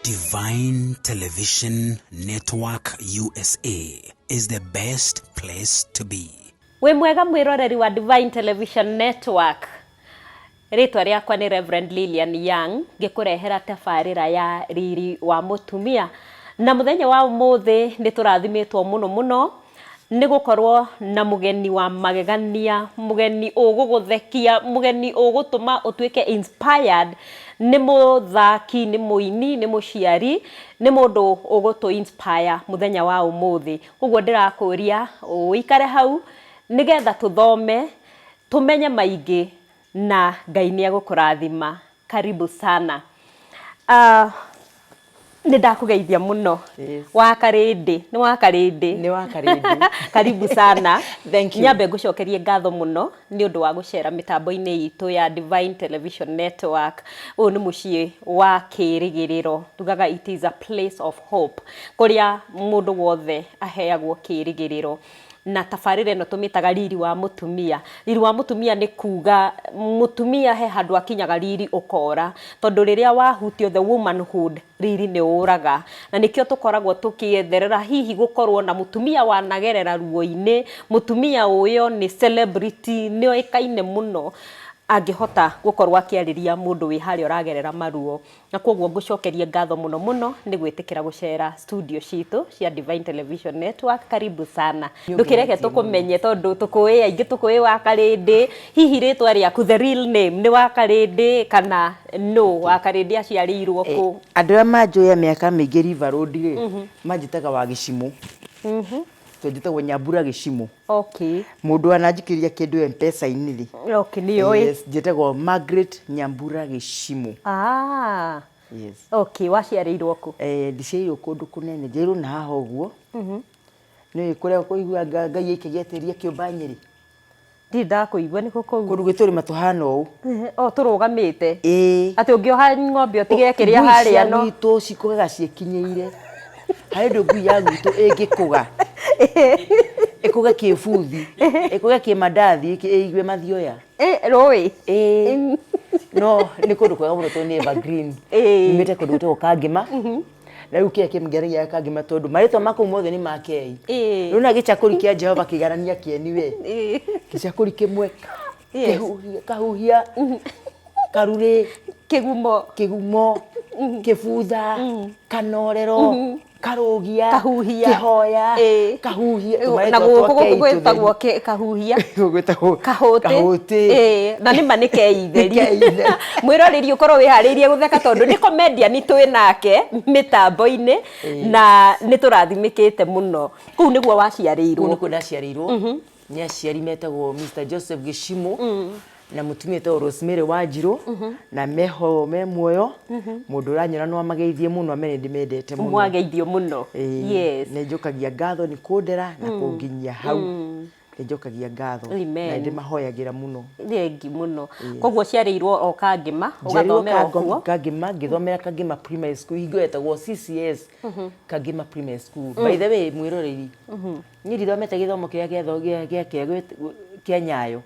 Divine Television Network USA is the best place to be. Wĩ mwega mwĩroreri wa Divine Television Network. Rĩtwa rĩakwa nĩ Reverend Lilian Young, ngĩkũrehera tabarĩra ya riri wa mũtumia. Na mũthenya wa ũmũthĩ nĩ tũrathimĩtwo mũno mũno nĩ gũkorwo na mũgeni wa magegania, mũgeni ũgũgũthekia, mũgeni ũgũtũma ũtuĩke inspired. Nĩ mũthaki, nĩ mũini, nĩ mũciari, nĩ mũndũ ũgũtũ inspire mũthenya wa ũmũthĩ. Ũguo ndĩrakũria ũikare hau nĩgetha tũthome, tũmenye maingĩ na Ngai nĩ egũkũrathima. Karibu sana. Nĩ ndakũgeithia mũno. Yes. Wa Karĩndĩ, nĩ wa Karĩndĩ. Nĩ wa Karĩndĩ. Karibu sana. Thank you. Nyambe ngũcokerie ngatho mũno nĩ ũndũ wa gũcera mĩtambo-inĩ itũ ya Divine Television Network. Ũyũ nĩ mũciĩ wa kĩrĩgĩrĩro. Tugaga it is a place of hope. Kũrĩa mũndũ wothe aheagwo kĩrĩgĩrĩro. Na tabarĩra ĩno tũmĩtaga riri wa mũtumia. Riri wa mũtumia nĩ kuga mũtumia he handũ akinyaga riri ũkora. Tondũ rĩrĩa wahutio the womanhood, riri nĩ ũraga. Na nĩkĩo tũkoragwo tũkĩetherera hihi gũkorwo na mũtumia wanagerera ruo-inĩ, mũtumia ũĩo nĩ celebrity, nĩ oĩkaine mũno, angĩhota gũkorwo akĩarĩria mũndũ wĩ harĩa ũragerera maruo. Na kwoguo ngũcokerie ngatho mũno mũno nĩ gwĩtĩkĩra gũcera studio citũ cia Divine Television Network. Karibu sana. Ndũkĩreke tũkũmenye tondũ tũkũĩ aingĩ, tũkũĩ wa Karĩndĩ. Hihi rĩtwa rĩaku the real name nĩ wa Karĩndĩ kana no wa Karĩndĩ aciarĩirwo kũ? Andũ arĩa manjũĩ a mĩaka mĩingĩ River Road rĩ, manjĩtaga wa Gĩcimũ. Tondũ njĩtagwo Nyambura Gĩcimũ. Mũndũ wananjikĩria kĩndũ M-Pesa-inĩ rĩ. Okay, nĩ oĩ. Yes, njĩtagwo Margaret Nyambura Gĩcimũ. Ah. Yes. Okay, waciarĩirwo kũ? Eh, ndiciarĩirwo kũndũ kũnene, njiarĩirwo na haha ũguo. Nĩ kũrĩa kũigua Ngai aikagia tĩri akĩũmba Nyĩrĩ. Ndirĩ ndakũigua nĩ kũ kũu? Kũndũ gwĩ tũrĩma tũhana ũũ. O tũrũgamĩte. Ĩĩ. Atĩ ũngĩoha ng'ombe ũtige ĩkĩrĩa Ngui harĩa cia no. gwitũ cikũgaga ciĩkinyĩire. Harĩ ũndũ ngui ya gwitũ ĩngĩkũga. Ĩkũge kĩbuthi, ĩkũge kĩmandathi, ĩigue mathioya. Rũĩ. Ĩĩ. No nĩ kũndũ kwega mũno tondũ nĩ evergreen. Nyumĩte kũndũ gwĩtagwo Kangĩma. Na rĩu kĩrĩa kĩngenagia Kangĩma tondũ marĩtwa ma kũu mothe nĩ ma kei. Rĩu na gĩcakũri kĩa Jehova kĩiganania kĩeni we. Gĩcakũri kĩmwe kĩhuhia, kahuhia, karurĩ, Kĩgumo, kĩgumo, kĩbutha, kanorero, karũgia, Kahuhia. Kĩhoya, kahuhia. Na gũkũ gũkũ gwĩtagwo kahuhia. Gwĩtagwo Kahũtĩ. Kahũtĩ. Na nĩ ma nĩ kei theri. Nĩ kei theri. Mwĩroreri ũkorwo wĩharĩirie gũtheka tondũ nĩ comedian twĩ nake mĩtambo-inĩ na nĩ tũrathimĩkĩte mũno. Kũu nĩguo waciarĩirwo? Kũu nĩkuo ndaciarĩirwo. Nĩ aciari metagwo Mr Joseph Gĩcimũ na mũtumia wĩtagwo Rosemary Wanjirũ na meho me muoyo. Mũndũ ũranyona no amageithie mũno amere ndĩmendete mũno. Mwageithio mũno. Yes. Nĩ njokagia ngatho nĩ kũndera na kũnginyia hau. Nĩ njokagia ngatho. Amen. Na ndĩmahoyagĩra mũno. Thengi mũno. Koguo ũciarĩirwo o Kangĩma, ũgathomera o kuo? Kangĩma, ngĩthomera Kangĩma Primary School, hingo yetagwo CCS Kangĩma Primary School. By the way, mwĩroreri, niĩ ndithomete gĩthomo kĩrĩa kĩa Nyayo,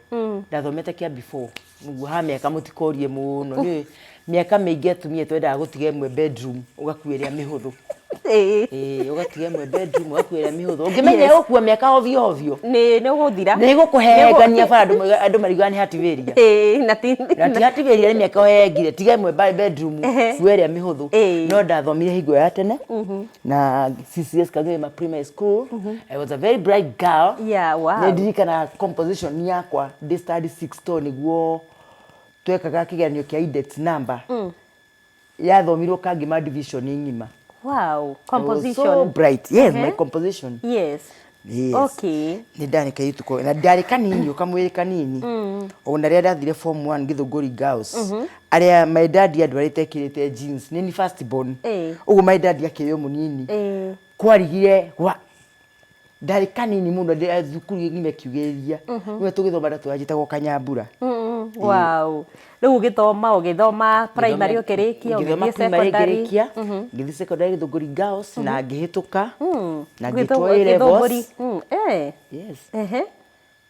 ndathomete kĩa before. Ũguo ha mĩaka mũtikorie mũno. Nĩ mĩaka mĩingĩ atumia twendaga gũtiga ĩmwe bedroom ũgakua ĩrĩa mĩhũthũ. Ĩĩ, ũgatiga ĩmwe bedroom ũgakua ĩrĩa mĩhũthũ. Ũngĩmenya ĩgũkua mĩaka ovyo ovyo. Nĩ ũgũthira. Nĩ ĩgũkũhengania bara andũ mariugaga nĩ hatiwĩria. Ĩĩ, na ti Na ti hatiwĩria nĩ mĩaka ũhengire, tiga ĩmwe bedroom, kua ĩrĩa mĩhũthũ. No ndathomire hingo ya tene na CCS Kangema Primary School. I was a very bright girl. Yeah, wow. Nĩ ndirikanaga composition yakwa ndĩ standard 6 to nĩguo twekaga kĩgeranio kĩa index number. Yathomirwo Kangema division ng'ima. Wow, I was composition. so bright. Yes, my composition. Yes. Yes. Okay. Nĩ ndarĩ kairĩtu koĩ na ndarĩ kanini o kamwĩrĩ kanini. Ona rĩrĩa ndathire form 1 Gĩthũngũri Girls. Arĩa my daddy andwarĩte ekĩrĩte jeans. Nĩ ni first born. Ũguo my daddy akĩrĩ o mũnini. Kwarigire gwa ndarĩ kanini mũno ndĩ thukuru ng'ima ĩkiugĩrĩria. Nĩwe tũgĩthoma na tũranjĩtagwo Kanyambura. Wow. Rĩu ũgĩthoma ũgĩthoma primary ũkĩrĩkia Ngĩthoma ũgĩthiĩ primary secondary. ngĩrĩkia, ngĩthiĩ secondary Gĩthũngũri Girls na ngĩhĩtũka na ngĩtwo Gĩthũ- A Gĩthũngũri. levels. Eh. Yes. Ehe.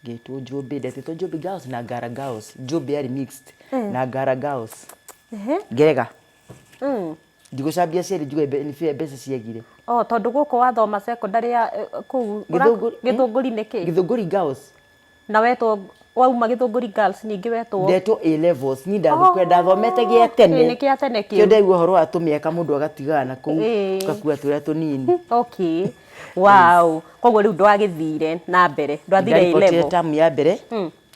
Ngĩtwo Njũmbĩ, ndetĩtwo Njũmbĩ Girls na Ngara Girls. Njũmbĩ yarĩ mixed na Ngara Girls. Ehe. Ngerega. Ndigũcambia aciari njuge nĩ mbeca ciagire. Oh, tondũ gũkũ wathoma secondary ya kũu Gĩthũngũri nĩkĩ? Gĩthũngũri Girls. Na wetwo wauma Gĩthũngũri Girls ningĩ wetwo? Ndetwo A levels. Niĩ ndathukura ndathomete gĩa tene. Nĩ kĩa tene kĩu. Kĩo ndaigua ũhoro wa tũmĩaka mũndũ agatigana na kũu ũgakua tũrĩa tũnini. Okay. Wow. Koguo rĩu ndwagĩthire na mbere. Ndwathire A level. Ndaribotire term ya mbere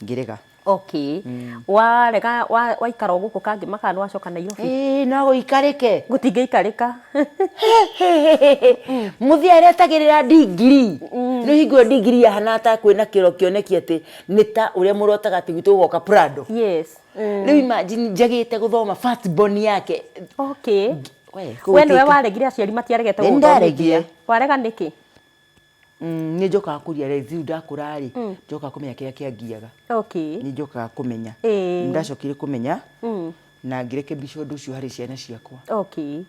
ngĩrega. Okay. Warega waikara o gũkũ Kangema kana nĩwacoka Nairobi? Ĩĩ no gũikarĩke. Gũtingĩikarĩka. Mũthia aretagĩrĩra ndigiri. Nĩ hingo ĩyo ndigiri yahanaga ta kwĩna kĩro kĩoneki atĩ nĩ ta ũrĩa mũrotaga atĩ gwitũ gũgoka Prado. Yes. Rĩu imagine njagĩte gũthoma first born yake. Okay. We, We nĩwe waregire aciari matiaregete Nĩ gũgũthomithia? ndaregire. Warega nĩkĩ? Nĩ njokaga kũ realize rĩu ndakũra rĩ, njokaga kũmenya kĩrĩa kĩangiaga. Nĩ njokaga kũmenya. Nĩ ndacokire kũmenya na ngĩrekebisha ũndũ ũcio harĩ ciana ciakwa. Okay.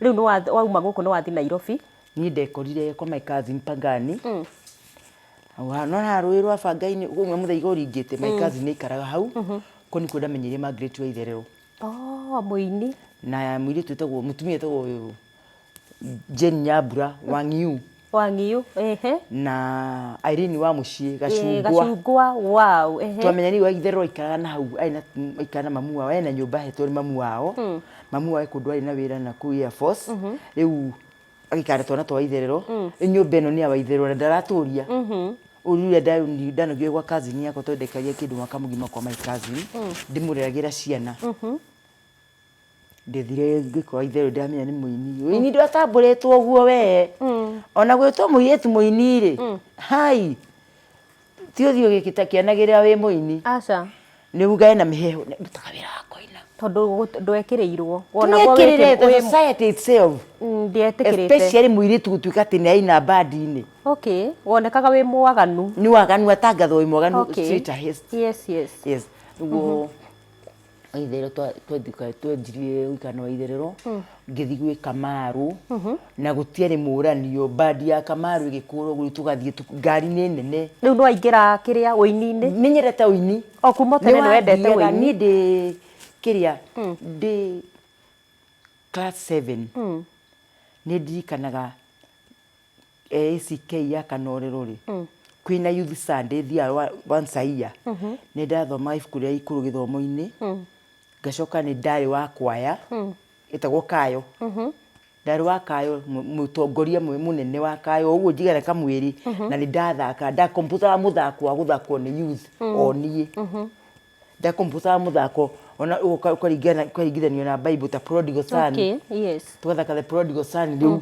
Rĩu nĩ wauma gũkũ nĩ wathiĩ Nairobi? Niĩ ndekorire kwa my cousin Pangani. Hau nĩ wona haha rũĩ rwa Bangainĩ ũguo Mũthaiga ũringĩte, my cousin aikaraga hau. Kũu nĩkuo ndamenyeire Margaret Waitherero. Oh, mũini. Na mũirĩtu wĩtagwo, mũtumia wĩtagwo Jane Nyambura Wang'iu. Wang'iu, ehe. Na Irene wa Mũciĩ Gacungwa. Gacungwa, wow, ehe. Twamenyanire wa itherũ aikaraga na hau, arĩ na aikaraga na mamu wao, ena nyũmba ahetwo nĩ mamu wao. Mamu wao e kũndũ arĩ na wĩra na kũu Air Force. Rĩu agĩikara na twana twa Waitherero. Rĩu nyũmba ĩno nĩ ya Waitherero na ndaratũria. Ũru ũrĩa ndanogire gwa cousin yakwa tondũ ndaikarire kĩndũ mwaka mũgima kwa my cousin, ndĩmũreragĩra ciana. Ndethire ngĩkora itherũ ndamenya nĩ mũini. Ũini ndwatambũrĩtwo ũguo we. Ona gwĩtwo mũirĩtu mũini rĩ, hai, ti ũthiĩ ũgĩkĩanagĩrĩra wĩ mũini. Aca. Nĩ ugae na mĩheehũ, ndutaga wĩra wa kũina. Tondũ ndwekĩrĩirwo. Twekĩrĩre the society itself. Ndĩetĩkĩrĩte. Especially mũirĩtu gũtuĩka atĩ nĩ aina bandi-inĩ. Okay, wonekaga wĩ mwaganu. Nĩ waganu atangathwo wĩ mwaganu straight ahead. Yes, yes. Yes. Nĩguo Waitherero twenjirie gũikara na Waitherero, ngĩthiĩ gwĩ Kamaru, na gũtiarĩ mũranio, bandi ya Kamaru ĩgĩkũra ũguo tũgathiĩ ngari nĩ nene. Rĩu nĩ waingĩra kĩrĩa ũini-inĩ? Nĩ nyendete ũini. O kuma tene nĩ wendete ũini? Niĩ ndĩ kĩrĩa, ndĩ class seven, nĩ ndirikanaga ACK ya Kanorero rĩ, kwĩna youth Sunday ĩthiaga once a year, nĩ ndathomaga ibuku rĩa ikũrũ gĩthomo-inĩ, ngacoka nĩ ndarĩ wa kwaya ĩtagwo Kayo, ndarĩ wa Kayo mũtongoria mũnene wa Kayo, ũguo njigana kamwĩrĩ, na nĩ ndathakaga, nda compose aga mũthako wa gũthakwo nĩ youth o niĩ. Ndakomposaga mũthako ona ũkaringana ũkaringithanio na Bible ta prodigal son. Okay, yes. Tũgathaka the prodigal son rĩu.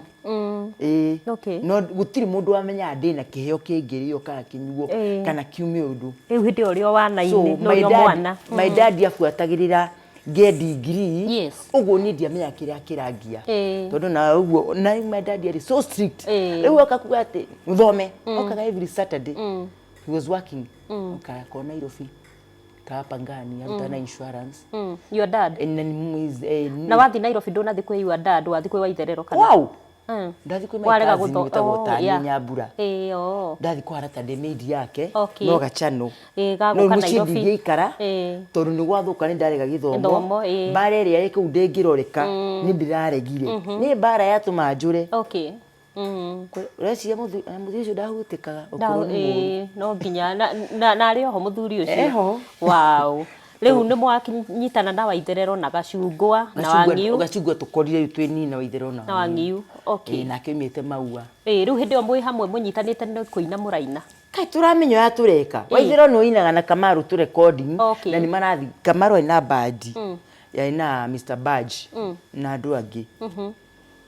Ĩĩ. Okay. No gũtirĩ mũndũ wamenyaga ndĩna kĩheo kĩngĩrĩo kana kĩnyuo kana kiume ũndũ. Rĩu hĩndĩ ĩyo ũrĩ o wana-inĩ, So no my ũrĩ o dad, mwana. my dad abuatagĩrĩra ngĩe degree. Yes. Ũguo niĩ ndiamenyaga kĩrĩa kĩrangia. Tondũ na ũguo na my dad arĩ so strict. Rĩu oka kuga atĩ ũthome. Okaga every Saturday. He was working. Okaga ko Nairobi. Ka Pangani aruta na insurance. Your dad? Na ni mwiz, eh, Na wathi Nairobi ndũnathi kwĩ your dad, wathi kwĩ Waitherero kana? Wow. Ndathi kwĩ my Warega cousin gũtho- wĩtagwo oh, Tani yeah. Nyambura. Ĩĩ, oh. Ndathi kũhana ta ndĩ maid yake Okay. no gacano. Ĩĩ, gagũka No mũciĩ Nairobi. ndingĩikara Ĩĩ. tondũ nĩ gwathũka nĩ ndarega gĩthomo. Gĩthomo, ĩĩ. Mbara ĩrĩa ĩ kũu ndĩngĩroreka nĩ ndĩraregire. Nĩ mbara yatũma njũre. Okay. Ũreciria mũthuri ũcio ndahutĩkaga ũkũrũ nĩ mũũru. Ĩĩ, no nginya na arĩ oho mũthuri ũcio. Eho. Wow. Rĩu nĩ mwanyitana na Waitherero na Gacungwa na Wang'iu. Gacungwa tũkorire rĩu twĩ nina Waitherero na Na Wang'iu. Okay. Ĩĩ, nake oimĩte Maua. Ĩĩ, rĩu hĩndĩ ĩyo mwĩ hamwe mũnyitanĩte nĩ kũina mũraina. Kaĩ tũramenya ũrĩa tũreka. Waitherero nĩ ũinaga na Kamaru tũ recording Okay. na nĩ marathi Kamaru arĩ na band yarĩ na Mr Badge na andũ angĩ.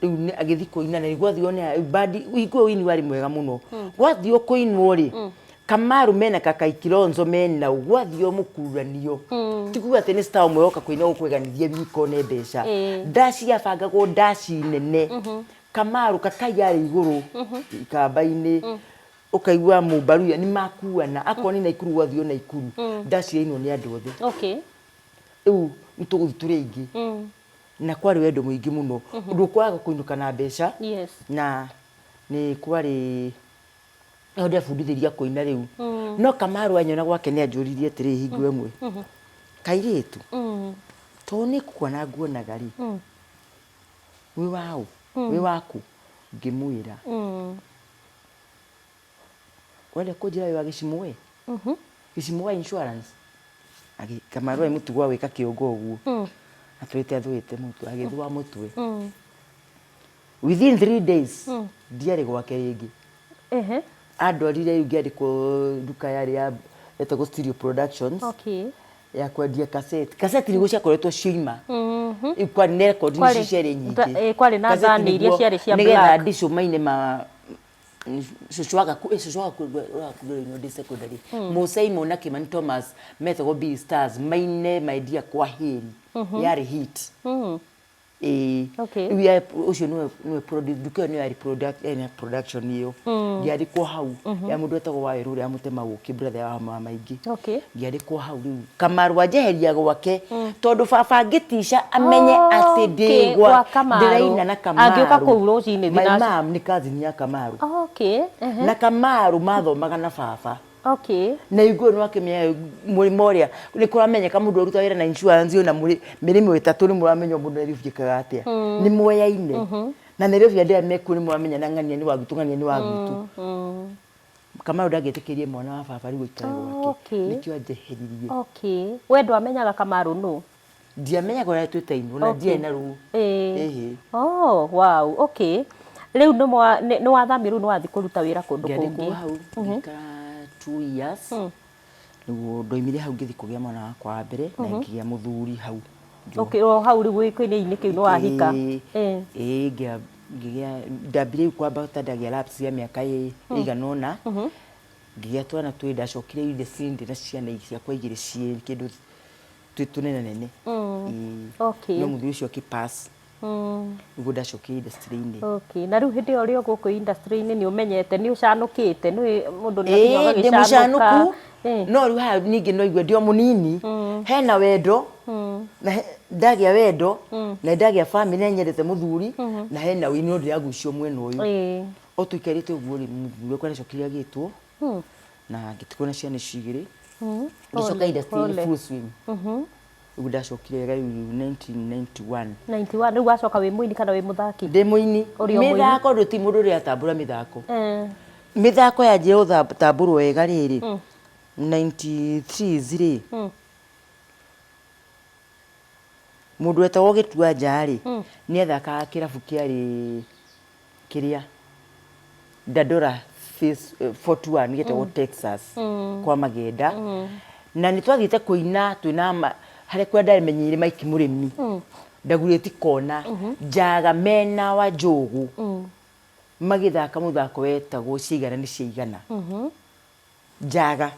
Rĩu agĩthiĩ kũina na gwathio nĩ bandi hingo ĩyo ũini warĩ mwega mũno. Gwathio kũinwo rĩ, Kamaru mena Kakai Kilonzo mena ũ, gwathio mũkururanio. Ti kuga atĩ nĩ star ũmwe woka kũina ũkweganithie wika one mbeca. Ndaci yabangagwo ndaci nene. Kamaru Kakai arĩ igũrũ ikamba-inĩ. Ũkaigua Mũmbaruya nĩ makuana akorwo nĩ Naikuru gwathio Naikuru. Ndaci yainwo nĩ andũ othe. Okay. Rĩu nĩ tũgũthiĩ tũrĩ aingĩ. Na kwarĩ wendo mũingĩ mũno ũndũ ũkwaga kũinũka na mbeca. Yes. Na nĩ kwarĩ no ndebundithirie kũina rĩu. No Kamaru anyona gwake nĩ anjũririe atĩrĩ hingo ĩmwe, kairĩtu, tondũ nĩ kuona nguonaga rĩ, Wĩ waũ? Wĩ waku? Ngĩmwĩra. Ũrenda kũnjĩra wĩ wa Gĩcimũ we? Gĩcimũ wa insurance? Agĩ Kamaru arĩ mũtugo wa gwĩka kĩongo ũguo. Atũrĩte athũĩte mũtwe, agĩthũa mũtwe. Within 3 days ndiarĩ gwake rĩngĩ. Andwarire rĩu ngĩandĩkwo nduka yarĩ ya yetagwo Studio Productions ya kwendia cassette. Cassette nĩguo ciakoretwo cioima. Rĩu kwarĩ na record Kwarĩ- nicio ciarĩ nyingĩ. Kwarĩ na Cassette thani iria nĩguo- ciarĩ cia nĩgetha black. ndicũ maine ma cũcũ agaku cũcũ agakuire ndĩ secondary. Mũcaimo na Kimani Thomas metagwo Bill Stars maine my dear kwa heri yarĩ hit. Ĩĩ. Rĩu ũcio nĩwe produce nduka ĩyo nĩyo yarĩ ena production ĩyo. Ngĩandĩkwo hau ya mũndũ wetagwo Wawerũ ũrĩa wa Mũtema Ũkĩ brother wa mama maingĩ. Ngĩandĩkwo hau rĩu Kamaru anjeheria gwake tondũ baba angĩtica amenye atĩ ndĩ Gwa gwa Kamaru. ndĩraina na Kamaru. Angĩũka kũu rũcinĩ My thinacara. mom nĩ cousin ya Kamaru. Ehe. Na Kamaru mathomaga na baba. Na igũrũ nĩ wakĩmenya mũrĩmo ũrĩa nĩ kũramenyeka mũndũ ũruta wĩra na insurance ona mũrĩ mĩrĩmo ĩtatũ nĩ mũramenya mũndũ Nairobi ekaga atĩa. Nĩ mwoyaine. Na Nairobi andũ aya mekuo nĩ mũramenya na ng'ania nĩ wa gwitũ, ng'ania nĩ wa gwitũ. Kamau ndangĩetĩkĩrie mwana wa baba rĩu aikare gwake. Nĩkĩo anjeheririe. We ndwamenyaga Kamaru nũ? Ndiamenyaga ũrĩa twĩtainwo na ndiarĩ na rũũ. Ĩhĩ. Oh, wow. Okay. Rĩu nĩ wathamire rĩu nĩ wathiĩ kũruta wĩra kũndũ Ngĩandĩkwo kũngĩ. hau ngĩikara 2 years. Nĩguo ndoimire hau ngĩthiĩ kũgĩa mwana wakwa wa mbere na ngĩgĩa mũthuri hau. Okay, o hau rĩu gĩkĩnĩ-inĩ kĩu nĩ wahika. Ĩĩ, ĩĩ, ngĩgĩa ndambire rĩu kwamba ta ndagĩa lapse ya mĩaka ĩigana ũna. Ngĩgĩa twana twĩrĩ, ndacokire industry ndĩ na ciana ciakwa igĩrĩ ciĩ kĩndũ twĩ tũnene nene. Ĩĩ. No mũthuri ũcio akĩ pass. Nĩguo ndacokire industry-inĩ. Okay. Na rĩu hĩndĩ ĩyo ũrĩ o gũkũ industry-inĩ nĩ ũmenyete, nĩ ũcanũkĩte, nĩ mũndũ nĩ Ĩĩ, akinyaga ndĩ ũgĩcanũka. mũcanũku no rĩu haha ningĩ no igue ndĩ o mũnini hena wendo na ndagĩa wendo na ndagĩa family na nyendete mũthuri na hena ũini no ndĩragucio mwena ũyũ. O tũikarĩte ũguo rĩ, mũthuri wakwa nĩacokire agĩtwo na ngĩtigwo na ciana icio igĩrĩ. Ngĩcoka Pole, industry-inĩ pole. full swing. Rĩu ndacokire wega rĩu 1991. 91 rĩu wacoka wĩ mũini kana wĩ mũthaki? Ndĩ mũini. Ũrĩ o mũini? Mĩthako ndũti mũndũ ũrĩa atambũra mĩthako. Mĩthako yanjia gũtambũrwo wega rĩrĩ 93 rĩ, mũndũ wetagwo Gĩtuanja rĩ, nĩ athakaga kĩrabu kĩarĩ kĩrĩa Dandora Phase 41 gĩtagwo Texas kwa Magenda. Na nĩ twathiĩte kũina twĩna harĩa kũrĩa ndamenyeire Mike Mũrĩmi Ndagurĩti Kona Njaga mena wa Njũgũ magĩthaka mũthako wetagwo Ciaigana nĩ Ciaigana. Njaga.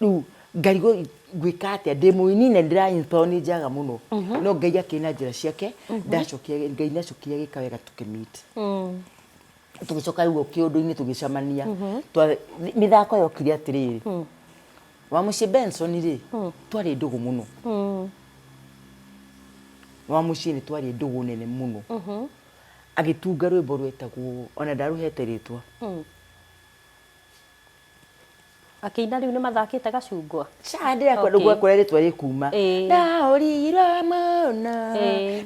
Rĩu ngarigwo ngwĩka atĩa ndĩ mũini na ndĩra inspire nĩ Njaga mũno, no Ngai akĩrĩ na njĩra ciake. Ndacokire, Ngai nĩacokire agĩka wega tũkĩ meet, tũgĩcoka rĩu o kĩũndũ-inĩ tũgĩcemania. Mĩthako yokire atĩrĩrĩ, wa mũciĩ Benson rĩ, twarĩ ndũgũ mũno. Wa mũciĩ nĩ twarĩ ndũgũ nene mũno. Agĩtunga rwĩmbo rwetagwo, ona ndarũhete rĩtwa. Akĩina rĩu nĩ mathakĩte gacungwa? Ca ndĩrakwenda kũrĩa rĩtwa rĩkuma. Ndaũrirwo mũno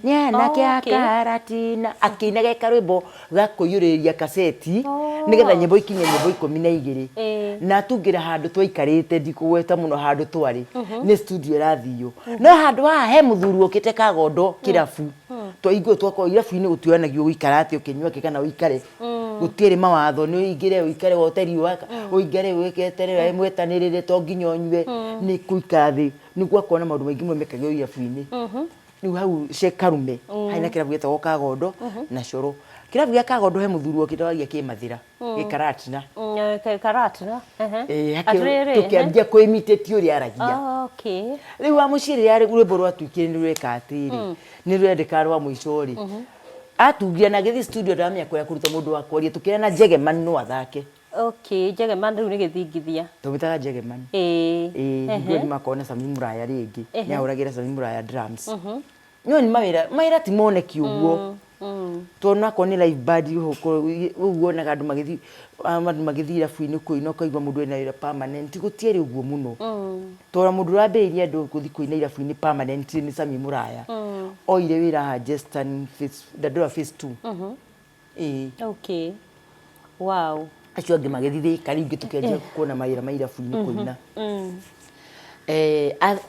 nĩ anake a Karatina. Akĩina geka rwĩmbo ga kũiyũrĩrĩria kaseti nĩgetha nyĩmbo ikinye nyĩmbo 12. Na atungĩra handũ twaikarĩte, ndikũgweta mũno handũ twarĩ, nĩ studio ĩrathio. No handũ haha he mũthuri wokĩte Kagondo kĩrabu. Twaigua twakorwo irabu-inĩ gũtionanagio ũgũikara atĩa ũkĩnyua kĩ kana ũikare. Gũtirĩ mawatho, nĩ ũingĩre ũikare wote riũa, ũingĩre weterere mwetanĩrĩre to nginya ũnyue, nĩ kũikara thĩ. Nĩ gwakorwo na maũndũ maingĩ mũno mekagĩrwo irabu-inĩ. Rĩu hau Cekarume harĩ na kĩrabu gĩetagwo Kagondo na Coro. Kĩrabu gĩa Kagondo he mũthuri wokĩte waria Kĩmathĩra, gĩkaratina. Karatina. Ĩĩ, Atĩrĩrĩ, tũkĩambia kũ imitate ũrĩa aragia. Rĩu wa mũciĩ rĩrĩa rwĩmbo rwatuĩkire nĩ rweka atĩrĩ, nĩ rwendeka rwa mũico rĩ, atungira na agĩthiĩ studio ndaramenya kũrĩa kũruta mũndũ wa kwaria, tũkĩra na Njegeman no athake. Okay, Njegeman rĩu nĩ gĩthingithia. Tũmĩtaga Njegeman. Ĩĩ, hingo ĩyo nĩmakorwo na Sami Mũraya rĩngĩ, nĩ ahũragĩra Sami Mũraya drums. No nĩ mawĩra, mawĩra ti moneki ũguo. Tondũ onakorwo nĩ live band ũguo wonaga andũ magĩthiĩ andũ magĩthiĩ irabu-inĩ kũina ũkaigua mũndũ ena wĩra permanent, gũtiarĩ ũguo mũno. Tondũ mũndũ ũrĩa wambĩrĩirie andũ gũthiĩ kũina irabu-inĩ permanent nĩ Sammy Mũraya. Oire wĩra haha Jestan phase, Dandora phase two. Ĩĩ. Okay. Wow. Acio angĩ magĩthiĩ Thika, rĩu ithuĩ tũkĩanjia kuona mawĩra ma irabu-inĩ kũina.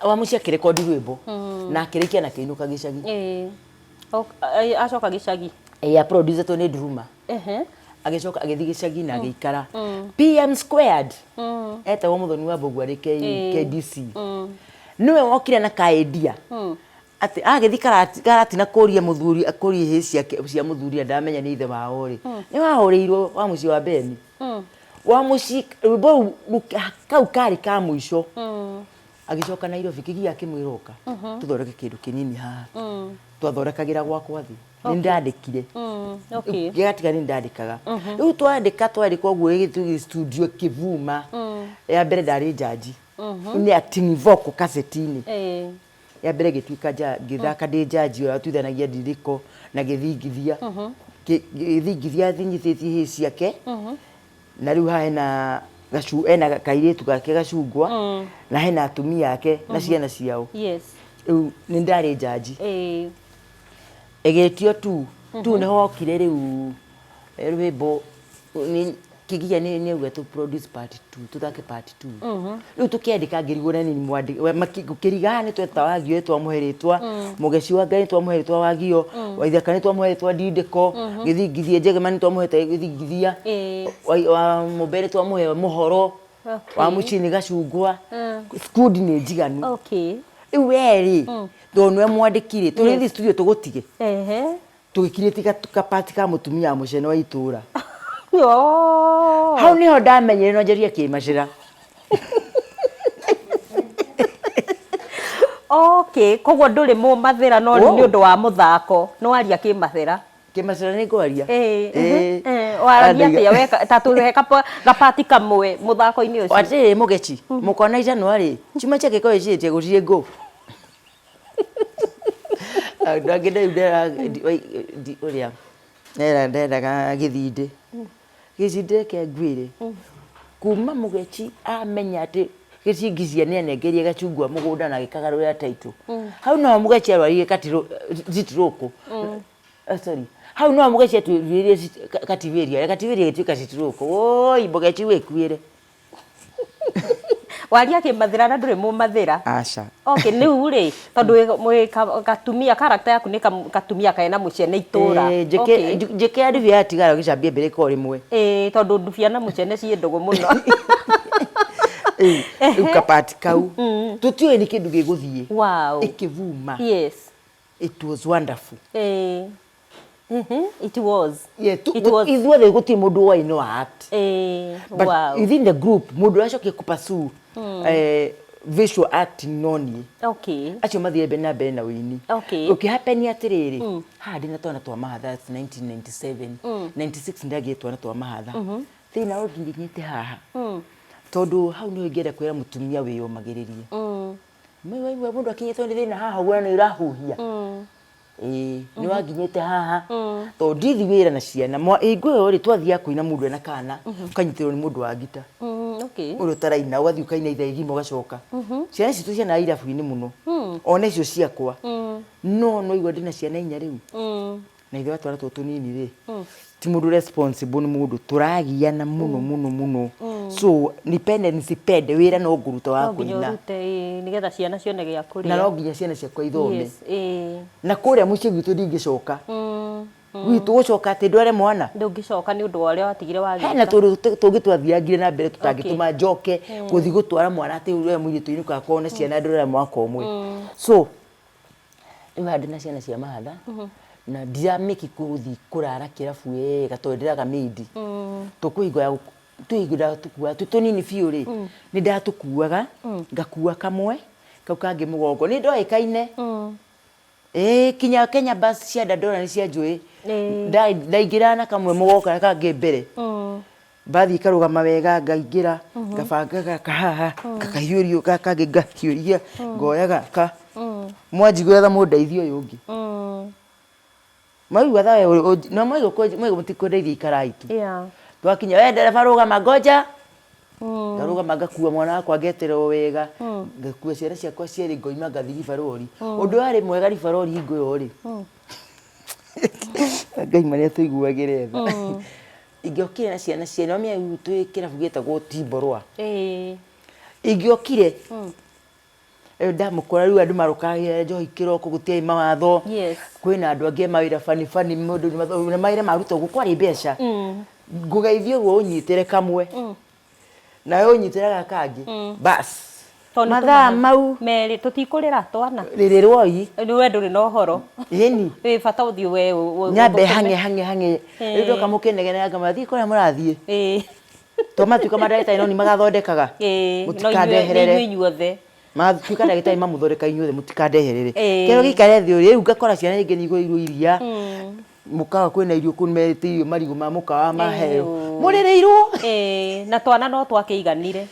Wamũciĩ akĩrekondi rwĩmbo na akĩrĩkia na akĩinũka gĩcagi. Ĩĩ. Acoka gĩcagi. Ĩĩ a produce-two nĩ Nduruma. Agĩcoka agĩthiĩ gĩcagi na agĩikara. PM squared etagwo Mũthoni wa Mbũgua arĩ KBC. Nĩwe wokire na ka idea atĩ agĩthiĩ Karatina kũria mũthuri akũrie hĩ ciake cia mũthuri na ndamenya nĩ ithe wao rĩ, nĩ wahũrĩirwo wa mũciĩ wa Beni. Wa mũciĩ rwĩmbo rũu kau karĩ ka mũico. Agĩcoka Nairobi kĩgia akĩmwĩra ũka tũthondeke kĩndũ kĩnini haha. Twathondekagĩra gwakwa thĩ. Nĩ ndandĩkire. Gĩgatiga nĩ ndandĩkaga. Rĩu twandĩka twandĩka ũguo ĩgĩthiĩ studio ĩkĩvuma. Ya mbere ndarĩ njanji. Nĩ acting vocal cassette-inĩ. Ya mbere ngĩtuĩka ngĩthaka ndĩ njanji ũrĩa watuithanagia ndiriko na gĩthingithia. Gĩthingithia nyitĩtie hĩ ciake. Na rĩu haha hena ena kairĩtu gake gacungwa na hena atumia ake na ciana ciao. Rĩu nĩ ndarĩ njanji. Ĩgĩtio tu tu nĩho hokire rĩu rwĩmbo kĩgia nĩ auga tũ produce part two tũthake part two. Rĩu tũkĩandĩka ngĩrigwo na niĩ ngũkĩriga haha nĩ tweta Wagio nĩ twamũhe rĩtwa, Mũgeci wa Ngai nĩ twamũhe rĩtwa Wagio, Waithaka nĩ twamũhe rĩtwa Ndindĩko, Gĩthingithia Njegema nĩ twamũhete Gĩthingithia, wa Mũmbe nĩ twamũhe Mũhoro, wa Mũciĩ nĩ Gacungwa, skundi nĩ njiganu. Rĩu we rĩ, tondũ nĩwe mwandĩki rĩ, tũrĩthiĩ studio tũgũtige? Tũgĩkirĩtie ka part ka mũtumia wa mũcene wa itũra. Hau nĩho ndamenyire no njarie kĩmacĩra. Okay, koguo ndũrĩ mũmathĩra no nĩ ũndũ wa mũthako nĩ waria kĩmathĩra. Kĩmacĩra nĩ ngwaria. Waragia atĩa weka ta tũhe gapati kamwe mũthako-inĩ ũcio. Atĩrĩrĩ mũgeci, mũkona icanũa rĩ, cuma cia gĩkũyũ ciĩtie gũtirĩ ngũ. Andũ angĩ rĩu ũrĩa ndendaga gĩthindĩ, gĩcindĩ reke ngwĩre, kuma mũgeci amenya atĩ gĩcingicĩa nĩ anengerie gacungwa mũgũnda na agĩkagarũrĩra title, hau noho mũgeci arwarire stroke, sorry, hau noho mũgeci atuĩrire katiberia, katiberia ĩgĩtuĩka stroke, woi mũgeci wĩkuĩre. Waria kĩmathĩra na ndũrĩ mũmathĩra. Aca. Okay, rĩu rĩ, tondũ wĩ gatumia, character yaku nĩ gatumia kena mũcene itũra. Njĩke njĩke ya ndubia yatigara gĩcambie mbĩrĩka o rĩmwe. Ĩĩ, tondũ ndubia na mũcene ciĩ ndũgũ mũno. Rĩu kapati kau, tũtiũĩ nĩ kĩndũ gĩgũthiĩ. Wow. Ĩkĩvuma. Yes. It was wonderful. Ĩĩ. It was. Yeah, It was. Ithuothe gũtirĩ mũndũ woĩ no act. Ĩĩ. But Wow. within the group mũndũ ũrĩa acokire kũ pursue visual acting no niĩ. Acio mathire mbere na mbere na ũini. Gũkĩ happen atĩrĩrĩ, haha ndĩna twana twa mahatha, that's 1997. 96 ndagĩire twana twa mahatha. Thĩna ũnginyĩte haha. Tondũ hau nĩho ingĩenda kwĩra mũtumia wĩyũmagĩrĩrie. Waigua mũndũ akinyĩtwo nĩ thĩna haha ũguo na nĩ ũrahuhia. Ĩĩ, nĩ wanginyĩte haha. Tondũ ndithi wĩra na ciana. Hingo ĩyo rĩ, twathiaga kũina mũndũ ena kana, ũkanyitĩrĩrwo nĩ mũndũ wa ngita. Ũrĩa ũtaraina, ũgathiĩ ũkaina ithaa igima ũgacoka. Ciana citũ cianaga irabu-inĩ mũno. Ona icio ciakwa. No nĩ waigua ndĩna ciana inya rĩu. Na ithe wa twana tũtũ tũnini rĩ, ti mũndũ responsible nĩ mũndũ tũragiana mũno mũno mũno. So nipende nisipende wĩra no ngũruta wa No nginya kũina. ũrute, ĩĩ, nĩgetha ciana cione gĩa kũrĩa. Na no nginya ciana ciakwa ithome. Yes, ĩĩ. Na kũrĩa mũciĩ gwitũ ndingĩcoka. Gwitũ gũcoka atĩ ndware mwana. Ndũngĩcoka nĩ ũndũ wa ũrĩa watigire wagĩka. Hena tũndũ tũngĩ twathiangire na mbere tũtangĩtũma njoke gũthiĩ gũtwara mwana atĩ ũrĩa mũirĩtu inũkaga akorwo na ciana ndũrera mwaka ũmwe. So rĩu haha ndĩna ciana cia mahatha na ndiramĩki gũthiĩ kũrara kĩrabu wega tondũ ndĩraga maid. Tũkũhingo ya twĩ hingo ndatũkuaga twĩ tũnini biũ rĩ, nĩ ndatũkuaga ngakua kamwe kau kangĩ mũgongo. Nĩ ndoĩkaine. Ĩĩ kinya Kenya bus cia Dandora nĩ cianjũĩ. Ndaingĩraga na kamwe mũgongo karĩa kangĩ mbere. Mbathi ĩkarũgama wega ngaingĩra, ngabanga gaka haha, ngakahiũria gaka kangĩ ngahiũria, ngoya gaka. Mwanjiguĩra tha mũndeithie ũyũ ũngĩ. Mwaigua tha we no mwaigua mwaigua mũtikwenda iria ikaraitu. Yeah. Twakinya we ndereba rũgama ngoja. Ngarũgama ngakua mwana wakwa ngeterwo wega. Ngakua ciana ciakwa cierĩ ngoima ngathiĩ Ribarori. Ũndũ warĩ mwega Ribarori hingo ĩyo rĩ. Ngai ma nĩatũiguagĩre tha. Ingĩokire na ciana cierĩ, nĩwamenya rĩu twĩ kĩrabu gĩtagwo Timborwa. Ĩĩ. Ingĩokire Rĩu ndamũkora rĩu andũ marũkagĩra njohi kĩroko gũtiarĩ mawatho. Yes. Kwĩna andũ angĩ a mawĩra bani bani mũndũ nĩ mawĩra marutwo ũguo kwarĩ mbeca. Ngũgeithie ũguo ũnyitĩre kamwe. Nawe ũnyitĩre gaka kangĩ. Bas. Tondũ nĩ Mathaa tũmahe- mau merĩ tũtikũrĩra twana. rĩrĩrwoi. Nĩ we ndũrĩ na ũhoro. Ĩni. Wĩ bata ũthiĩ we Nyambe ũthũkũme. hang'e hang'e hang'e. Rĩu ndoka mũkĩnegenaga ngamwĩra thiĩ kũrĩa mũrathiĩ. Ĩĩ. To matuĩka mandagĩtarĩ no nĩ magathondekaga. Ĩĩ. No inyuĩ nĩ Mũtikandeherere. inyuĩ inyuothe. Matuĩka ndagĩtarĩ mamũthondeka inyuothe mũtikandeherere. Ĩĩ. Kĩero gĩikare thĩ ũrĩa rĩu ngakora ciana rĩngĩ nĩ igũrĩirwo iria. Mũkawa kwĩna irio kũu metĩirio marigũ ma mũkawa maheo. Mũrĩrĩirwo. Ĩĩ. Na twana no twakĩiganire.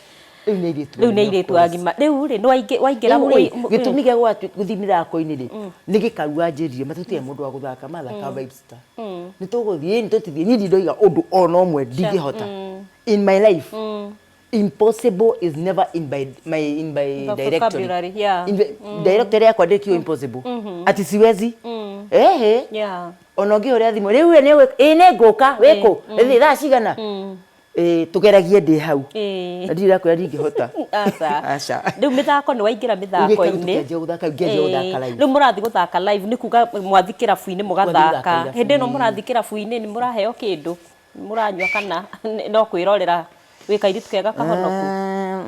Rĩu nĩ airĩtu Rĩu nĩ agima, of airĩtu course. agima. Rĩu rĩ nĩ waingĩra Rĩu rĩ, gĩtũmi gĩa gũthiĩ mĩthako-inĩ rĩ, nĩ gĩkaru wanjĩrire matũtirĩ mũndũ wa gũthaka mathaka Vibe Star. Nĩ tũgũthiĩ nĩ tũtithiĩ niĩ ndirĩ ndoiga ũndũ ona ũmwe ndingĩhota. In my life impossible is never in my, my, in my The directory. vocabulary, yeah. In the, Directory yakwa ndĩrĩ kiugo impossible. Ati siwezi. Ehe. Yeah. Ona ũngĩhũrĩra thimũ rĩu we nĩ ĩ nĩ ngũka wĩkũ ĩthĩ thaa cigana ĩ tũgeragie ndĩ hau Ĩĩ. na ndirĩ ndakwĩra ndingĩhota. Aca. Aca. Rĩu mĩthako nĩ waingĩra mĩthako-inĩ. Rĩu gũthaka ngĩanjia gũthaka live. Rĩu mũrathiĩ gũthaka live nĩ kuga mwathiĩ kĩrabu-inĩ gũthaka mũgathaka. Hĩndĩ ĩno irabu-inĩ. mũrathiĩ kĩrabu-inĩ nĩ mũraheo kĩndũ? Mũranyua kana no kwĩrorera wĩ kairĩtu kega kahonoku? Ah,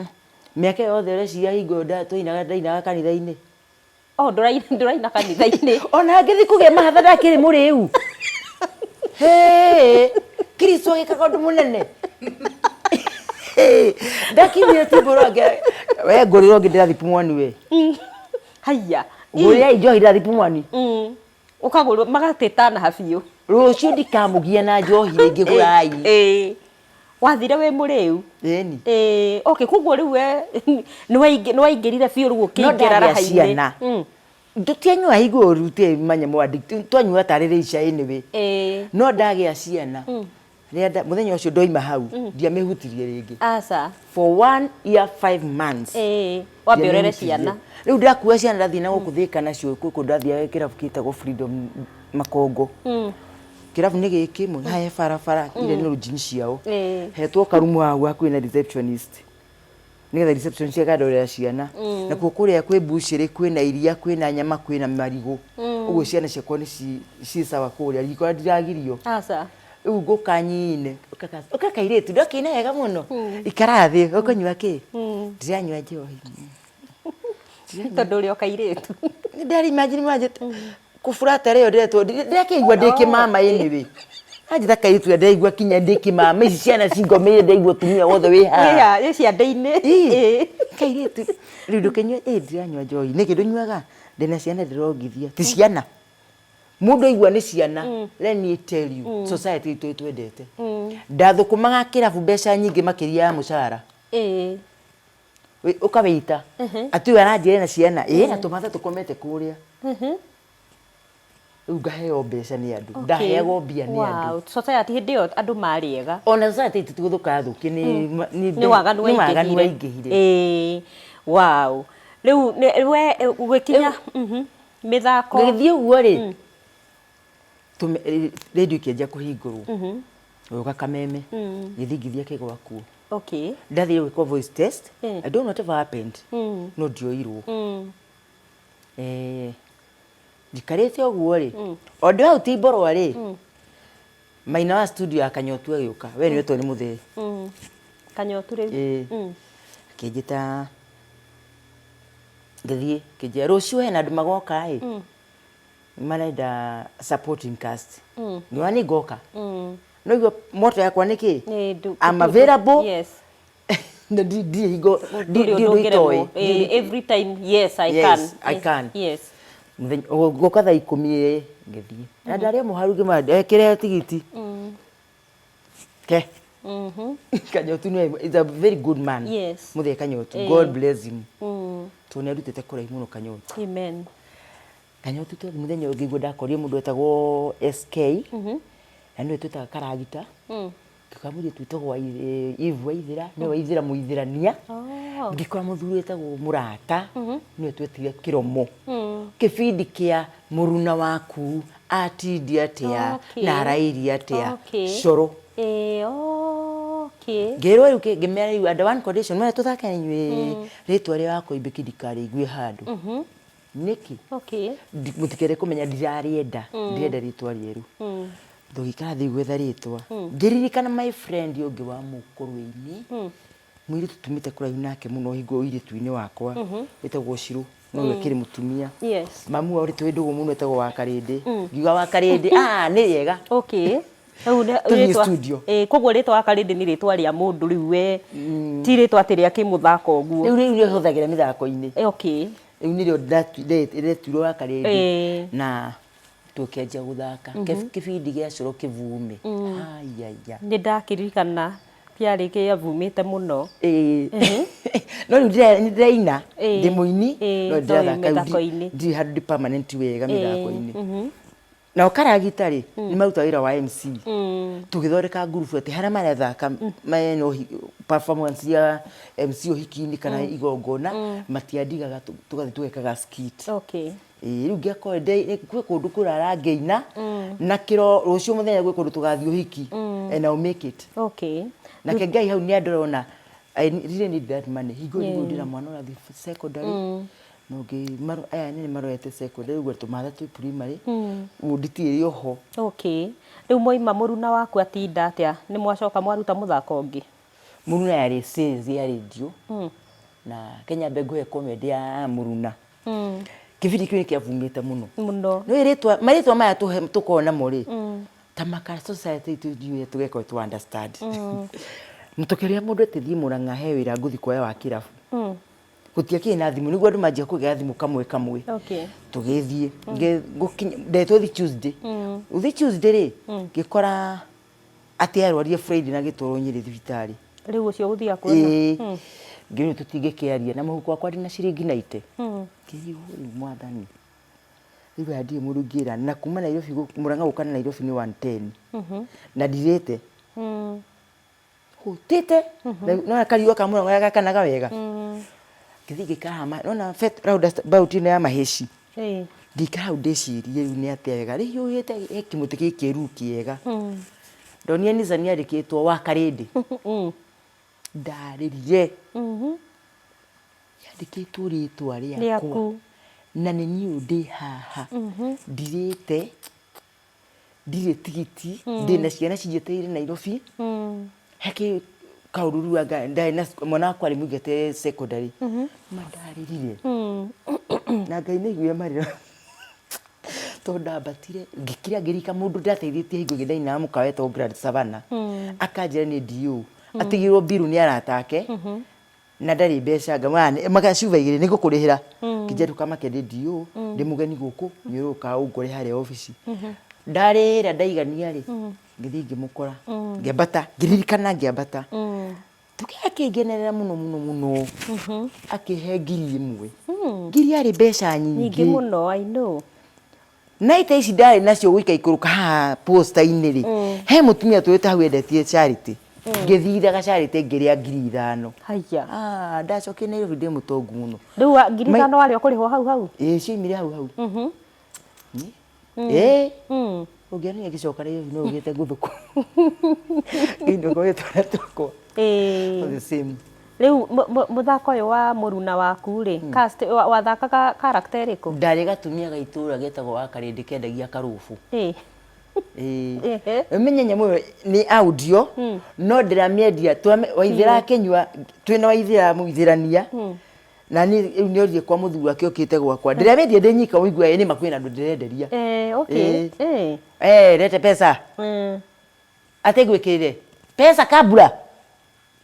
mĩaka ĩyo yothe ũreciria hingo ĩyo twainaga ndainaga kanitha-inĩ. Oh, ndũraina ndũraina kanitha-inĩ. Ona ngĩthiĩ kũgĩa mahatha ndakĩrĩ mũrĩu. Hĩ, Kristo agĩkaga ũndũ mũnene. Hĩ, ndakinyire timbũrũ ange we ngũrĩra ũngĩ ndĩrathiĩ pumwani we. Haiya. Ngũrĩrai njohi ndĩrathiĩ pumwani. Ũkagũrwo magatĩtana biũ. Rũciũ ndikamũgia na njohi rĩngĩ gũrai. Ĩĩ. Wathire wĩ mũrĩu. Ĩni. Ĩĩ, okay, koguo rĩu we nĩ waingĩrire biũ rĩu No ũkĩingĩra ndagĩa raha-inĩ. ciana. Tũtianyua hingo ĩyo rĩu tiarĩ manyamũ addict twanyua tarĩ leisure anyway. Ĩĩ. No ndagĩa ciana. Rĩrĩa mũthenya ũcio ndoima hau ndiamĩhutirie rĩngĩ. Aca. For 1 year 5 months. Ĩĩ, wambe ũrere Ndiamĩhutirie. ciana. Rĩu ndakua ciana ndathiĩ na gũkũ Thĩka nacio gũkũ ndathiaga kĩrabu gĩtagwo Freedom Makongo. Kĩrabu nĩ gĩkĩ mwe haha he barabara iria nĩ lodging ciao. Ĩĩ. Hetwo karumu hau hakuhĩ na receptionist. Nĩgetha receptionist akandorera ciana. Nakuo kũrĩa kwĩ mbucĩrĩ kwĩna iria kwĩna nyama kwĩna marigũ. Ũguo ciana ciakwa nĩ ci sawa kũrĩa riko ndiragirio. Aca. Rĩu ngũka nyine ũka kairĩtu ndũkĩina wega mũno ikara thĩ ũkũnyua kĩ ndiranyua njohi. Tondũ ũrĩ o kairĩtu. Nĩ ndari imagine manjĩta kũburata rĩo ndĩretwo ndĩrakĩigua ndĩ kĩmama anyway. Anjĩta kairĩtu ndĩraigua kinya ndĩ kĩmama ici ciana cingomeire ndĩraigua ũtumia wothe wĩ haha. Wĩ ciande-inĩ. Ĩĩ. Kairĩtu rĩu ndũkĩnyue ĩ ndiranyua njohi nĩkĩ ndũnyuaga ndĩna ciana ndĩrongithia ti ciana. Mũndũ aigua nĩ ciana let me tell you society itũ ĩtwendete. Ndathũkũmaga kĩrabu mbeca nyingĩ makĩria ya mũcara. Ĩĩ. Ũkawĩita atĩ ũyũ aranjĩra na ciana ĩĩ na tũmatha tũkomete kũrĩa. Rĩu ngaheo mbeca nĩ andũ ndaheagwo mbia nĩ andũ. Wow, society hĩndĩ ĩyo andũ marĩ ega. Ona society itũ ti gũthũka yathũkire nĩ waganu nĩ waganu waingĩhire. waingĩhire. Ĩĩ. Wow. Rĩu we ũgĩkinya mĩthako. Ngĩgĩthiĩ ũguo rĩ rĩndiũ ĩkĩanjia kũhingũrwo gũka Kameme gĩthingithia kĩgwa kuo. Okay. Ndathire gwĩkwo voice test. I don't know whatever happened. No ndioirwo. Njikarĩte ũguo rĩ o ndĩ hau Timborwa rĩ maina wa studio ya Kanyotu agĩũka we nĩwetwo nĩ mũthee. Kanyotu rĩu. Ĩĩ. Akĩnjĩta ngĩthiĩ akĩnjĩra rũciũ hena andũ magoka ĩ marenda supporting cast. Ngiuga nĩ ngoka. No igua moto yakwa nĩ kĩ? I'm available. Yes. Na ndirĩ hingo Ndũrĩ ndirĩ ũndũ ũndũ itoĩ. ũngĩremwo. Ĩĩ, every time yes I Yes, can. I Yes, can. Yes. Mũthenya ngoka thaa ikũmi ĩ ngĩthiĩ. Na ndarĩ o mũharu ngĩmwĩra ekĩre tigiti. Ke. Kanyotu nĩ is a very good man. Yes. Mũthee Kanyotu. God bless him. Tondũ nĩ arutĩte kũraihu mũno Kanyotu. Amen. Kanyotu twathi muthenya ũngĩ guo ndakorire mũndũ wetagwo SK na nĩwe twĩtaga karagita. Ngĩkora mũirĩtu wĩtagwo Eve Waithĩra, nĩwe Waithĩra mũithĩrania. Ngĩkora mũthuri wĩtagwo Mũrata, nĩwe twetire Kĩromo. Kĩbindi kĩa mũruna waku atindia atĩa na arairie atĩa, coro. Ngĩrwo rĩu ngĩmera rĩu under one condition, mwenda tũthake na inyuĩ, rĩtwa rĩa Wakoimbĩki ndikarĩigue handũ. Nĩkĩ? Mũtikende kũmenya ndirarĩenda, ndĩrenda rĩtwa rĩerũ. Tũgĩikara thĩ gwetha rĩtwa. Ngĩririkana my friend ũngĩ wa mũkũrwe-inĩ, mũirĩtu tumĩte kũraihu nake mũno hingo ũirĩtu-inĩ wakwa, wĩtagwo Shirũ, no rĩu akĩrĩ mũtumia. Mamu wao twĩ ndũgũ mũno etagwo Wakarĩndĩ. Ngiuga Wakarĩndĩ, ah nĩ rĩega. Tũthiĩ studio. Koguo rĩtwa Wakarĩndĩ nĩ rĩtwa rĩa mũndũ rĩu we, ti rĩtwa atĩ rĩa kĩmũthako ũguo. Rĩu rĩu hũthagĩra mĩthako-inĩ. Rĩu nĩrĩo ndetuirwo Wakarĩndĩ na tũkĩanjia gũthaka kĩbindi gĩa cũrũ kĩvume. Haiya. Nĩ ndakĩririkana kĩarĩ kĩavumĩte mũno. Ĩĩ. No rĩu nĩ ndĩraina, ndĩ mũini, no ndĩrathaka rĩu ndirĩ handũ ndĩ permanent wega mĩthako-inĩ. Nao karagita rĩ, nĩ maruta wĩra wa MC. Tũgĩthondeka ngurubu atĩ harĩa marathaka mena performance ya MC ũhiki-inĩ kana igongona, matiandigaga tũgathiĩ tũgekaga skit. Ĩĩ rĩu ngĩakorwo kwĩ kũndũ kũrara ngĩina na kĩro rũciũ mũthenya gwĩ kũndũ tũgathiĩ ũhiki and I'll make it. Nake Ngai hau nĩ andorona I really need that money. Hingo ĩyo nĩguo ndĩna mwana ũrathiĩ secondary na ũngĩ aya anene marorete secondary ũguo tũmatha twĩ primary ũguo nditirĩ oho. Rĩu mwaima mũruna waku atinda atĩa? Nĩ mwacoka mwaruta mũthako ũngĩ? Mũruna yarĩ sales ya radio na Kenya mbe ngũhe comedy ya mũruna. Kĩbindi kĩu nĩ kĩavumĩte mũno. Mũno. Nĩũĩ rĩtwa, marĩtwa maya tũkoragwo namo rĩ, ta maka society itũ ndiũĩ tũgeka tũ understand. Tũkĩrĩa mũndũ atĩ thiĩ Mũrang'a he wĩra ngũthiĩ kuoya wa kĩrabu. Gũtiakĩrĩ na thimũ, nĩguo andũ manjia kũgĩa thimũ kamwe kamwe. Tũgĩthiĩ, ndetwo thiĩ Tuesday. Gũthiĩ Tuesday rĩ, ngĩkora atĩ arwarire Friday na agĩtwarwo Nyĩrĩ thibitarĩ. Rĩu ũcio ũgũthiaga kuona? Ĩĩ. Ngĩrwo tũtingĩkĩaria na mũhuko wakwa ndĩna ciringi 90. Ngĩrigwo rĩu mwathani, rĩu aya ndirĩ mũndũ ingĩra na kuma Nairobi Mũrang'a gũka na Nairobi nĩ 110 na ndirĩte. Hũtĩte. Nĩwona kariũa ka Mũrang'a gakanaga wega. Ngĩthiĩ ngĩikara haha nĩwona roundabout ĩno ya Mahĩci. Ngĩikara hau ndĩcirie rĩu nĩ atĩa wega, rĩhiũhĩte he kĩmũtĩ gĩ kĩruru kĩega. Ndonire Nissan yandĩkĩtwo Wakarĩndĩ. Ndarĩrire. Yandĩkĩtwo rĩtwa rĩakwa na nĩ niĩ ũyũ ndĩ haha ndirĩte, ndirĩ tigiti, ndĩna ciana cinjetereire Nairobi. He kaũndũ rĩu anga ndarĩ na mwana wakwa arĩ mũingate secondary. Ma ndarĩrire. Na Ngai nĩ aiguire marĩro tondũ ndambatire ngĩkira ngĩrika mũndũ ndateithĩtie hingo ĩngĩ ndainaga mũkawa wetagwo Grand Savannah. Akanjĩra niĩ ndiũĩ. Atigĩrwo mbiru nĩ arata ake na ndarĩ mbeca ngamwĩra maka cuba igĩrĩ nĩ ngũkũrĩhĩra. Ngĩnjĩra ndũkamake ndĩ ndiũĩ ndĩ mũgeni gũkũ nĩ ũrũka ũngore harĩa obici. Ndarĩra ndaigania rĩ, ngĩthiĩ ngĩmũkora ngĩambata ngĩririkana ngĩambata. Tũkĩ akĩngenerera mũno mũno mũno akĩhe 1000. Ngiri yarĩ mbeca Nyingĩ nyingĩ. mũno, I know. Na ita ici ndarĩ nacio gũika ikũrũka haha posta-inĩ rĩ, he mũtumia tũrĩte hau endetie Charity. Ngĩthithaga Charity ngĩrĩa 5000. Haiya. Ah, ndacokire Nairobi ndĩ mũtongu mũno. Rĩu 5000 warĩ ũkũrĩhwo hau hau? Ĩĩ cioimire hau hau. Ĩĩ. Ũngĩonire ngĩcoka Nairobi no ũgĩte ngũthũkũ. Ngĩinũka ũgĩtwara twakwa. Ĩĩ. All the same. Rĩu mũthako ũyũ wa mũruna waku rĩ, cast wathakaga character ĩrĩkũ? Ndarĩ gatumia ga itũra getagwo Wakarĩndĩ kendagia karũbũ. Ĩĩ. Ĩĩ. Ehe. Ũmenye nyamũ ĩyo nĩ audio no ndĩramĩendia Waithĩra akĩnyua twĩna Waithĩra mũithĩrania na niĩ rĩu nĩorire kwa mũthuri wake okĩte gwakwa ndĩramĩendia ndĩ nyika ũigua ĩ nĩma kwĩna andũ ndĩrenderia. Okay. Ĩĩ. Eh, lete pesa. Atĩ ngwĩkĩrĩre pesa kabla.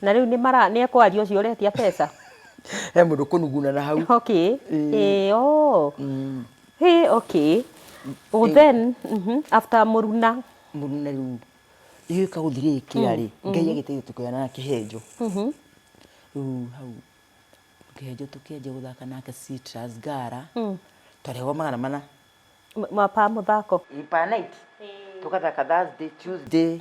Na rĩu nĩ mara nĩ ekwaria ũcio ũretia pesa. He mũndũ kũnuguna na hau. Okay. Ĩĩ oh. Hĩ okay. Oh, then after mũruna. Mũruna rĩu ĩgĩũka gũthirĩkĩra rĩ, Ngai agĩteithia tũkĩonana na Kĩhenjo. Rĩu hau Kĩhenjo tũkĩanjia gũthaka nake Citrus Ngara, twarĩhagwo 400. Mapa mũthako. Per night tũgathaka Thursday, Tuesday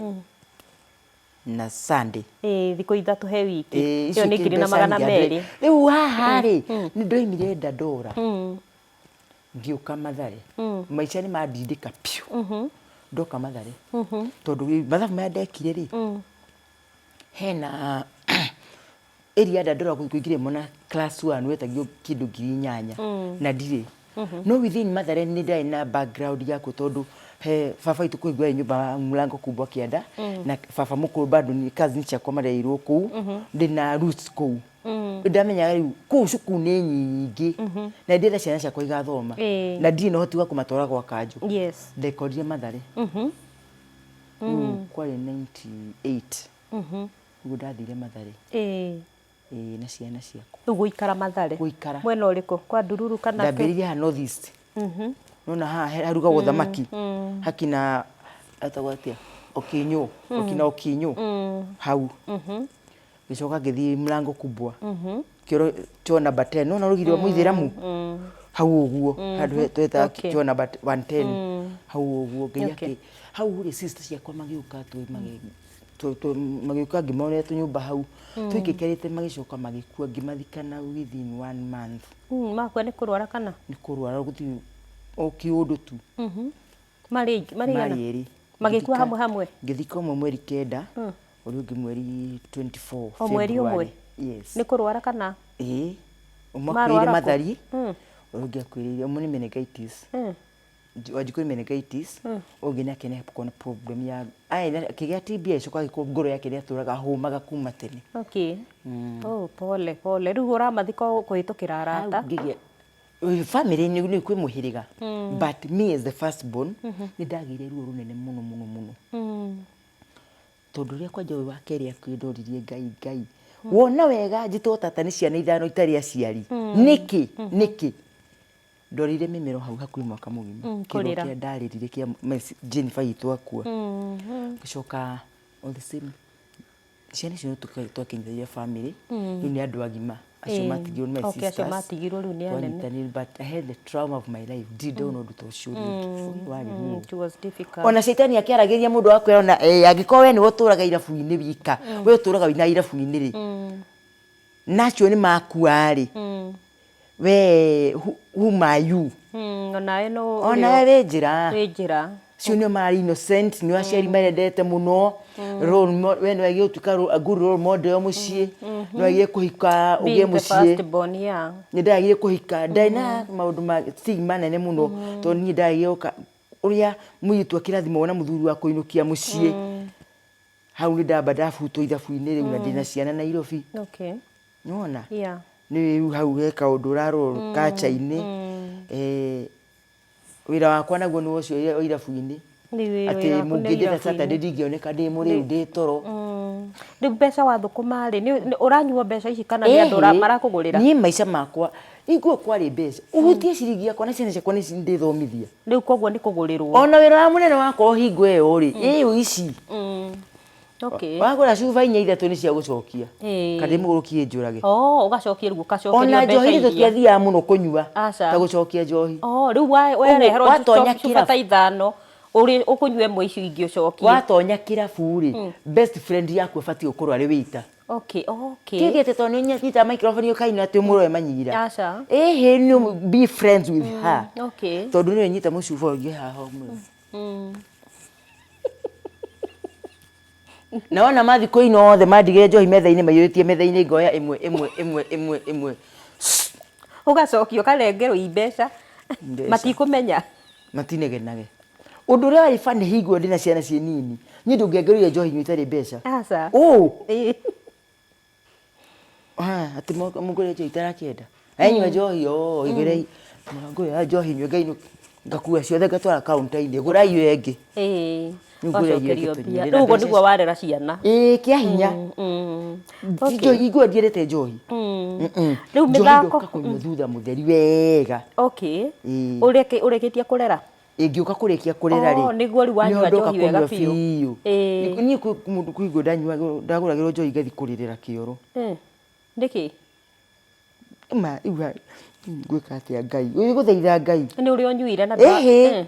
na Sunday. Ĩĩ, thikũ 3 he wiki. Ĩĩ, Ĩyo icio nĩ ingĩ ngiri na mbeca magana nyingĩ. merĩ. Rĩu haha rĩ, nĩ ndoimire Dandora ngĩũka Mathare. Maica nĩ mandindĩka piũ ndoka Mathare, tondũ mathabu marĩa ndekire rĩ, hena area ya Dandora kũingĩria mwana class 1 wetagio kĩndũ 8,000 na ndirĩ. No within Mathare nĩ ndarĩ na background yakwa, tondũ he baba witũ kũhingũra nyũmba Mlango Kubwa Kĩanda, na baba mũkũrũ bado nĩ cousin ciakwa marerirwo kũu, ndĩna roots kũu. Ndamenyaga rĩu kũu cukuru nĩ nyingĩ na ndĩrenda ciana ciakwa igathoma na ndirĩ na ũhoti wa kũmatwara gwa kanjũ. Ndekorire Mathare. Rĩu kwarĩ 98 nĩguo ndathire Mathare. Ĩĩ, na ciana ciakwa. Rĩu gũikara Mathare? Gũikara. Mwena ũrĩkũ? Kwa Ndururu kana kũ? Ndambĩrĩirie haha North East. Nona haha harugagwo thamaki hakina etagwo atĩa, Okinyo, Okina Okinyo hau. Ngĩcoka ngĩthiĩ Mlango Kubwa, kĩoro choo number 10, nona rũgiri rwa mũithĩramu hau ũguo, handũ twetaga choo number 110 hau ũguo. Ngai akĩ hau rĩ, sister ciakwa magĩũka twĩ magĩũka ngĩmonera tũnyũmba hau tũikĩkerĩte, magĩcoka magĩkua, ngĩmathikana within one month. Makua nĩ kũrwara kana? Nĩ kũrwara, gũtirĩ o kĩũndũ tu. Marĩ marĩ marĩ erĩ. Magĩkua hamwe hamwe? Ngĩthika ũmwe mweri 9, ũrĩa ũngĩ mweri 24. O mweri ũmwe? February. Yes. Nĩ kũrwara kana? Ĩĩ, ũmwe Marwara akuĩrĩire kũ? Mathari, ũrĩa ũngĩ akuĩrĩire, ũmwe nĩ meningitis, Wanjikũ nĩ meningitis, ũngĩ nake nĩ na problem ya akĩgĩa TB, agĩcoka agĩkorwo ngoro yake nĩ atũraga ahũmaga kuma tene. Okay. Oh, pole pole. Rĩu ũramathika kũhĩtũkĩra arata? Hau ngĩgĩa family nĩ kwĩ mũhĩrĩga, but me as the first born nĩ ndagĩire ruo rũnene mũno mũno mũno, tondũ rĩrĩa kwanja ũyũ wa kerĩ akuire, ndoririe Ngai, Ngai, wona wega njĩtwo tata nĩ ciana ithano itarĩ aciari nĩkĩ? Nĩkĩ ndorire mĩmero hau hakuhĩ mwaka mũgima? Kĩro Kũrĩra. Kĩa ndarĩrire kĩa Jennifer witũ akua. Ngĩcoka all the same ciana icio nĩ twakinyithagia family, rĩu nĩ andũ agima acio matigirwo nĩ my Okay, acio sisters. matigirwo rĩu nĩ anene. Twanyitanire, but I had the trauma of my life. Ndirĩ ndona ũndũ ta ũcio rĩngĩ, warĩ ruo. It was difficult. Ona caitani akĩaragĩria mũndũ akwĩra ona angĩkorwo we nĩwe ũtũraga irabu-inĩ wika, we ũtũraga wĩna irabu-inĩ rĩ, na acio nĩ makua rĩ, we whom are you? Onawe no Onawe wĩ njĩra. Wĩ njĩra. Cio nĩo marĩ innocent, nĩo aciari marendete mũno. We nĩwe agĩrĩire gũtuĩka a good role model mũciĩ, nĩwe agĩrĩire kũhika ũgĩe Being the mũciĩ. first born, yeah. Nĩ ndagĩrĩire kũhika, ndarĩ na maũndũ ma stigma nene mũno, tondũ niĩ ndagĩrĩire gũka ũrĩa mũirĩtu akĩrathimwo na mũthuri wa kũinũkia mũciĩ. Hau nĩ ndamba ndabutwo ithabu-inĩ rĩu na ndĩna ciana Nairobi. Nĩwona? Nĩ rĩu hau he kaũndũ ũrarorwo kacha-inĩ. Wĩra wakwa naguo nĩ ũcio wa irabu-inĩ. Rĩu wĩra Atĩ waku nĩ mũngĩnjetha irabu-inĩ. Saturday ndingĩoneka, ndĩ mũrĩu, ndĩ toro. Rĩu mbeca wathũkũma rĩ, ũranyua mbeca ici kana nĩ andũ marakũgũrĩra? Niĩ maica makwa hingo ĩyo kwarĩ mbeca, ũhutie ciringi yakwa na ciana ciakwa nĩ ndĩthomithia. Rĩu koguo nĩ kũgũrĩrwo. Ona wĩra wa mũnene wakwa hingo ĩyo rĩ, ĩyo ici. Wagũra cuba inya ithatũ nĩ cia gũcokia. Kana ndĩmũgũrũkie njũrage. Oh, ũgacokia rĩu ũgacokerio Ona mbeca njohi rĩ iria. tũtiathiaga mũno kũnyua Aca. ta gũcokia njohi. Oh, rĩu wereherwo Watonya cuba kĩrabu. ta ithano, ũrĩ ũkũnyua ĩmwe icio ingĩ ũcokie. Watonya kĩrabu rĩ, best friend yaku ĩbatiĩ gũkorwo arĩ waiter. Kĩndĩ atĩ tondũ nĩ ũnyitaga microphone ũkaina atĩ ũmũrore manyira. Aca. Ĩhĩ, nĩ be friends with her. Tondũ nĩwe nyita mũcuba ũngĩ haha ũmwe. Na wona mathiĩ kũina othe mandigĩre njohi metha-inĩ, maiyũrĩtie metha-inĩ, ngoya ĩmwe ĩmwe ĩmwe ĩmwe ĩmwe. Ũgacokia ũkarengerwo i mbeca. Mbeca. Matikũmenya. Matinegenage. Ũndũ ũrĩa warĩ funny hingo ĩyo ndĩna ciana ciĩ nini, niĩ ndũngĩangereire njohi nyue itarĩ mbeca. Aca. Ũ. Atĩ mũngũrĩre njohi itarakĩenda. Enyua njohi o igĩrei. Ngũrĩra njohi nyue ngainũka ngakua ciothe ngatwara counter-inĩ, gũrai ĩyo ĩngĩ. Rĩu ngũrĩra ĩyo ĩngĩ Ũgacokerio tũnyue. mbia. Ndĩna Rĩu ũguo mbeca. nĩguo warera ciana. Ĩĩ, kĩa hinya. Njohi hingo ĩyo ndiendete njohi. Rĩu Njohi mĩthako. ndoka kũnyua thutha mũtheri wega. Ũrĩkĩtie kũrera? Ĩngĩũka kũrĩkia kũrera rĩ. Oh, nĩguo rĩu wanyua nĩho ndoka njohi wega kũnyua biũ. Biũ. Niĩ kwĩ mũndũ kũigua ndanyuaga, ndagũragĩrwo njohi ngathi kũrĩrĩra kĩoro. Nĩkĩ? Ma rĩu Ngwĩka atĩa Ngai? Gũthaitha Ngai. Nĩ ũrĩa ũnyuire na Ĩhĩ.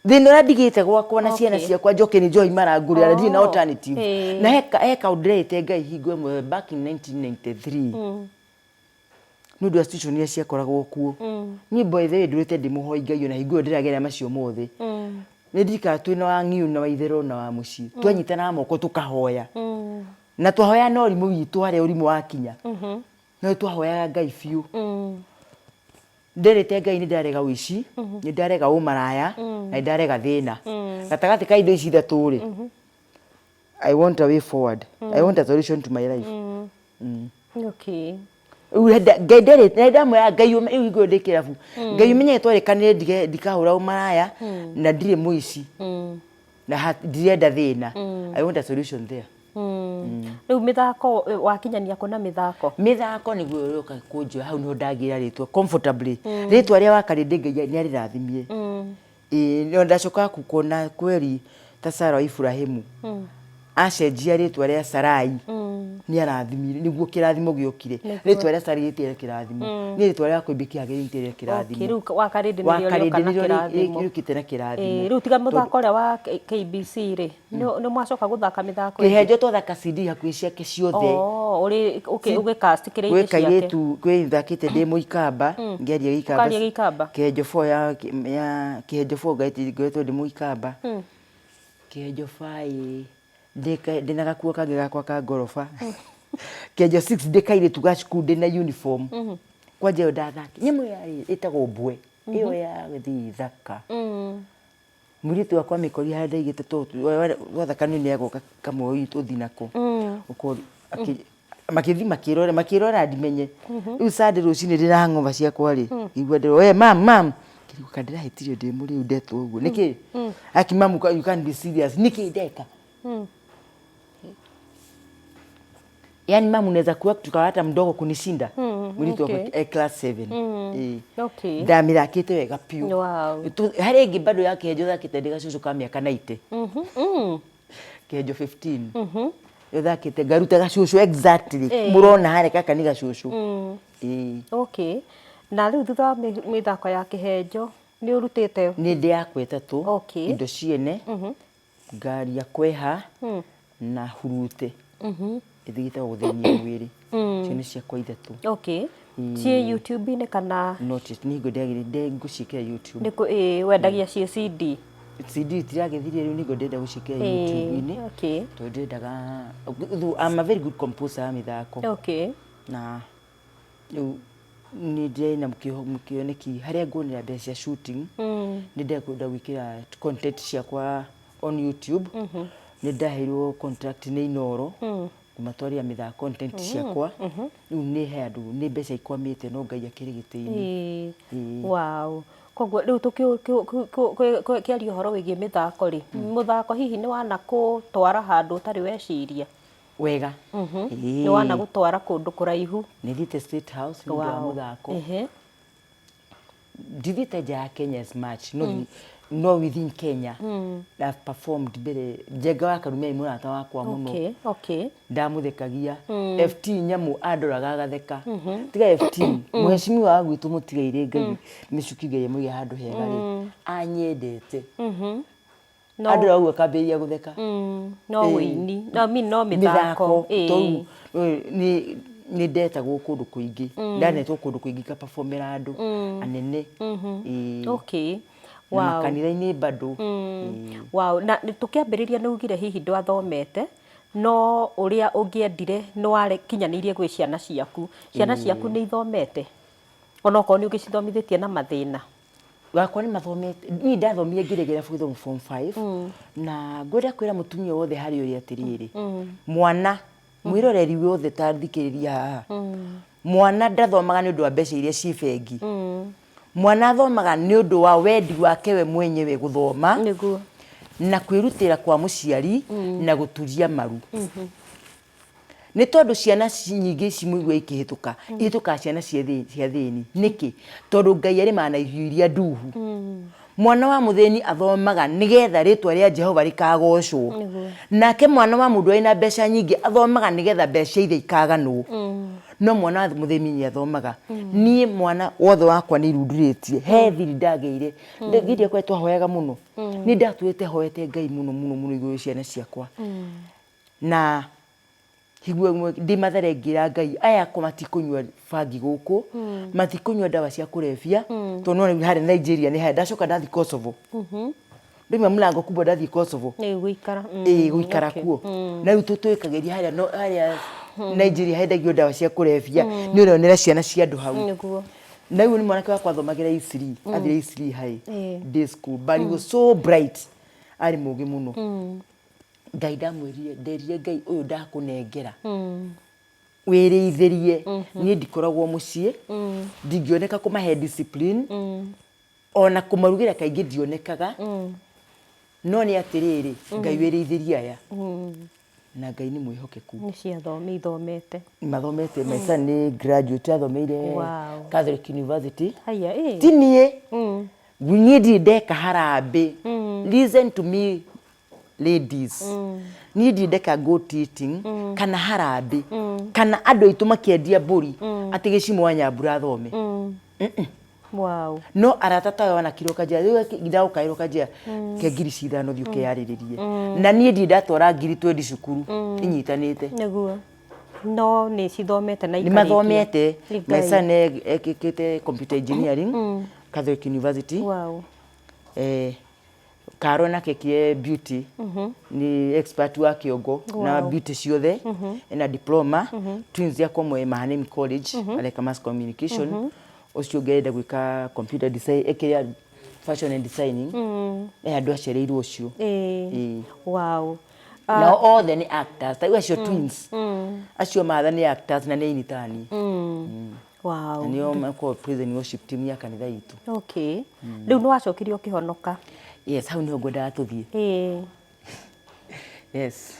Thĩna ũrĩa ndigĩte gwakwa na ciana ciakwa njoke nĩ njohi marangũrĩra na ndirĩ na Oh, alternative. ĩĩ. Na he kaũndũ ndĩrerĩte Ngai hingo ĩmwe back in 1993. Nĩ ũndũ wa situation iria ciakoragwo kuo. Niĩ by the way ndũrĩte ndĩ mũhoi Ngai ona hingo ĩyo ndĩragerera macio mothe. Nĩ ndirikanaga twĩna wa ng'ĩũ na wa itherũ na wa mũciĩ. Twanyitanaga moko tũkahoya. Na twahoyaga na ũrimũ witũ harĩa ũrimũ wakinya. No nĩ twahoyaga Ngai biũ. Nderĩte Ngai nĩ ndarega ũici, nĩ ndarega ũmaraya, na nĩ ndarega thĩna. Gatagatĩ ka indo ici ithatũ rĩ, I want a way forward. I want a solution to my life. Okay. Rĩu Ngai nderĩte, na ndamwĩra Ngai rĩu hingo ĩyo ndĩ kĩrabu. Ngai ũmenyage twarĩkanĩre ndige ndikahũra ũmaraya na ndirĩ mũici. Na ndirenda thĩna. I want a solution there. Rĩu mĩthako wakinyania kũ na mĩthako? Mĩthako nĩguo ũroka kũnjoya hau nĩho ndagĩra rĩtwa comfortably. Rĩtwa rĩa Wakarĩndĩ Ngai nĩ arĩrathimie. Ĩĩ no ndacoka kuona kweri ta Sara wa Iburahĩmu acenjia rĩtwa rĩa Sarai nĩ arathimire nĩguo kĩrathimo gĩokire. Rĩtwa rĩa Sarai rĩtirĩ kĩrathimo. Niĩ rĩtwa rĩa Koimbĩ Kĩhagĩ rĩtirĩ kĩrathimo. Okay, rĩu Wakarĩndĩ nĩrĩo rĩoka Wakarĩndĩ na nĩrĩo kĩrathimo. rĩũkĩte na kĩrathimo. Ĩĩ, rĩu tiga mũthako ũrĩa wa KBC rĩ, nĩ mwacoka gũthaka mĩthako ĩngĩ? Kĩhenjo twathaka CD hakuhĩ ciake ciothe. Oh, ũrĩ ũgĩ cast Gwĩ kĩrĩa-inĩ ciake. kairĩtu kwĩ thakĩte ndĩ mũikamba ngĩaria gĩikamba. Ũkaria gĩikamba? Kĩhenjo 4 ya ya kĩhenjo 4 ngoretwo ndĩ mũikamba. Kĩhenjo 5 ndĩna gakuo kangĩ gakwa ka ngoroba. Kĩhenjo 6 ndĩ kairĩtu ga cukuru ndĩna uniform. Kwanja ĩyo ndathakire nyamũ ĩyo yarĩ ĩtagwo mbwe ĩyo ya gũthiĩ ithaka. Mũirĩtu wakwa amĩkorire harĩa ndaigĩte twathakanio nĩ agoka kamwe tũthiĩ nako. Makĩthiĩ makĩrora makĩrora ndimenye. Rĩu Sunday rũcinĩ ndĩna hangover ciakwa rĩ, ngĩigua ndĩrwo we mum mum, ngĩrigwo kana ndĩrahĩtirio ndĩ mũrĩu ndetwo ũguo nĩkĩ? Aki mum you can't be serious, nĩkĩ ndeka? Yaani mum unaweza kuwa tukawa hata mdogo kunishinda. Mũirĩtu wakwa e class 7. Ĩĩ. Okay. Ndamĩthakĩte wega biũ. Wow. Harĩ ĩngĩ bado ya kĩhenjo thakĩte ndĩ gacũcũ ka mĩaka 90. Kĩhenjo 15. Ĩyo thakĩte ngaruta gacũcũ exactly. Mũrona harĩa gaka nĩ gacũcũ. Ĩĩ. Okay. Na rĩu thutha wa mĩthako ya kĩhenjo nĩ ũrutĩte? Nĩ ndĩ yakwa ĩtatũ. Okay. Indo ciene. Ngari ya kweha na hurute ĩthiĩte gũthĩnia mwĩrĩ. Icio nĩ ciakwa ithatũ. Okay. Ciĩ YouTube-inĩ kana? Not yet. Nĩ hingo ndĩragĩrĩ ngũciĩkĩra YouTube. Nĩ kũ ĩĩ wendagia ciĩ CD? CD itiragĩthirie rĩu nĩguo ndĩrenda gũciĩkĩra YouTube-inĩ. Okay. Tondũ ndĩrendaga though I'm a very good composer ya mĩthako. Okay. Na rĩu nĩ ndĩrĩ na kĩoneki harĩa nguonera mbeca cia shooting. Nĩ ndĩrenda gwĩkĩra content ciakwa on YouTube. Nĩ ndaheirwo contract nĩ Inooro kũmatwarĩra mĩthako content ciakwa. Rĩu nĩ he andũ nĩ mbeca ikwamĩte no Ngai akĩrĩ gĩtĩ-inĩ. Ĩĩ. Wow. Koguo rĩu tũkĩaria ũhoro wĩgiĩ mĩthako rĩ, mũthako hihi nĩ wanakũtwara handũ ũtarĩ weciria? Wega. Nĩ wanagũtwara kũndũ kũraihu? Nĩ thiĩte State House nĩ ũndũ wa mũthako. Ndithiĩte nja ya Kenya as much no, no within Kenya I've performed mbere Njenga wa Karume nĩ mũrata wakwa mũno. Okay, okay. Ndamũthekagia. FT Nyamũ andoraga agatheka. Tiga FT, mheshimiwa wa gwitũ mũtigairĩ Ngai Mĩcuki Ngai amũige handũ hega rĩ, anyendete. Andora ũguo akambĩrĩria gũtheka. No ũini, no, I mean, no mĩthako. Mĩthako, tondũ nĩ ndetagwo kũndũ kũingĩ. Ndanetwo kũndũ kũingĩ ngaperformera andũ anene. Ĩĩ. Okay. Na makanitha-inĩ bado. Wow. Na tũkĩambĩrĩria nĩ ugire hihi ndwathomete, no ũrĩa ũngĩendire nĩ wakinyanĩirie gwĩ ciana ciaku. Ciana ciaku nĩ ithomete? Onokorwo nĩ ũgĩcithomithĩtie na mathĩna? Wakwa nĩ mathomete. Niĩ ndathomire ngĩrĩgĩra gũthoma form 5 na ngwenda kwĩra mũtumia wothe harĩa ũrĩ atĩrĩrĩ, mwana mwĩroreri wothe ta thikĩrĩria haha, mwana ndathomaga nĩ ũndũ wa mbeca iria ciĩ bengi. Mwana athomaga nĩ ũndũ wa wendi wake we mwenyewe gũthoma. Nĩguo. Na kwĩrutĩra kwa mũciari na gũturia maru. Nĩ tondũ ciana nyingĩ cimũigua ikĩhĩtũka, ihĩtũkaga ciana cia thĩni. Nĩkĩ? Tondũ Ngai arĩmaga na irio iria nduhu. Mwana wa mũthĩni athomaga nĩgetha rĩtwa rĩa Jehova rĩkagocwo. Nake mwana wa mũndũ wĩna mbeca nyingĩ athomaga nĩgetha mbeca iria ikaganwo. No mwana wa mũthĩni nĩ athomaga. Niĩ mwana wothe wakwa nĩ irundurĩtie. He thiri ndagĩire. Thiri yakwa twahoyaga mũno. Nĩ ndatũrĩte hoete Ngai mũno mũno mũno igũrũ ciana ciakwa. Na hingo ĩmwe ndĩ Mathare ngĩra Ngai aya akwa matikũnyua bangi gũkũ, matikũnyua ndawa cia kũrebia, tondũ nĩ wona harĩa Nigeria nĩ harĩa. Ndacoka ndathiĩ Kosovo. Ndauma Mlango Kubwa ndathiĩ Kosovo. Ĩĩ gũikara. Ĩĩ gũikara kuo. Na rĩu tũtwĩkagĩria harĩa no harĩa Nigeria hendagio ndawa cia kũrebia nĩ ũronera ciana cia andũ hau. Nĩguo. Na rĩu nĩ mwanake wakwa athomagĩra Eastleigh, athire Eastleigh High day school but he was so bright. Arĩ mũgĩ mũno. Ngai ndamwĩrire, nderire Ngai ũyũ ndakũnengera. Wĩrĩithĩrie. Niĩ ndikoragwo mũciĩ, ndingĩoneka kũmahe discipline. Ona kũmarugĩra kaingĩ ndionekaga, no nĩ atĩrĩrĩ, Ngai wĩrĩithĩrie aya. Na Ngai nĩ mwĩhokeku. Nĩ ciathomi ithomete. Mathomete, my son nĩ graduate athomeire Catholic University. Haiya, ĩĩ. Ti niĩ, niĩ ndirĩ ndeka harambĩ. Listen to me ladies. Niĩ ndirĩ ndeka goat eating kana harambĩ kana andũ aitũ makĩendia mbũri atĩ gĩcimo wa Nyambura athome. Wow. No arata tawe wanakirwo kanjia rĩu ndagũkaĩrwo kanjia ke ngiri cithano thiĩ ũkeyarĩrĩrie. Na niĩ ndirĩ ndatwara ngiri twendi cukuru inyitanĩte. Nĩguo. No nĩ cithomete na Nĩ ikarĩkia. mathomete. Nĩ My Ngai. son ekĩte computer engineering Catholic University. Wow. Eh, Karo nake kie beauty nĩ expert wa kĩongo na beauty ciothe ena diploma. Twins yakwa mwe Mahanaim College areka mass communication, ũcio ũngĩ arenda gwĩka computer design, ekĩrĩa fashion and designing. Eh, andũ acereirwo ũcio. Ĩĩ. Nao othe nĩ actors ta rĩu acio twins acio matha nĩ actors na nĩ aini ta niĩ. Na nĩo makoragwo praise and worship team ya kanitha itũ. Okay. Rĩu nĩ wacokire ũkĩhonoka. Yes, hau nĩho ngwendaga tũthiĩ. Yes.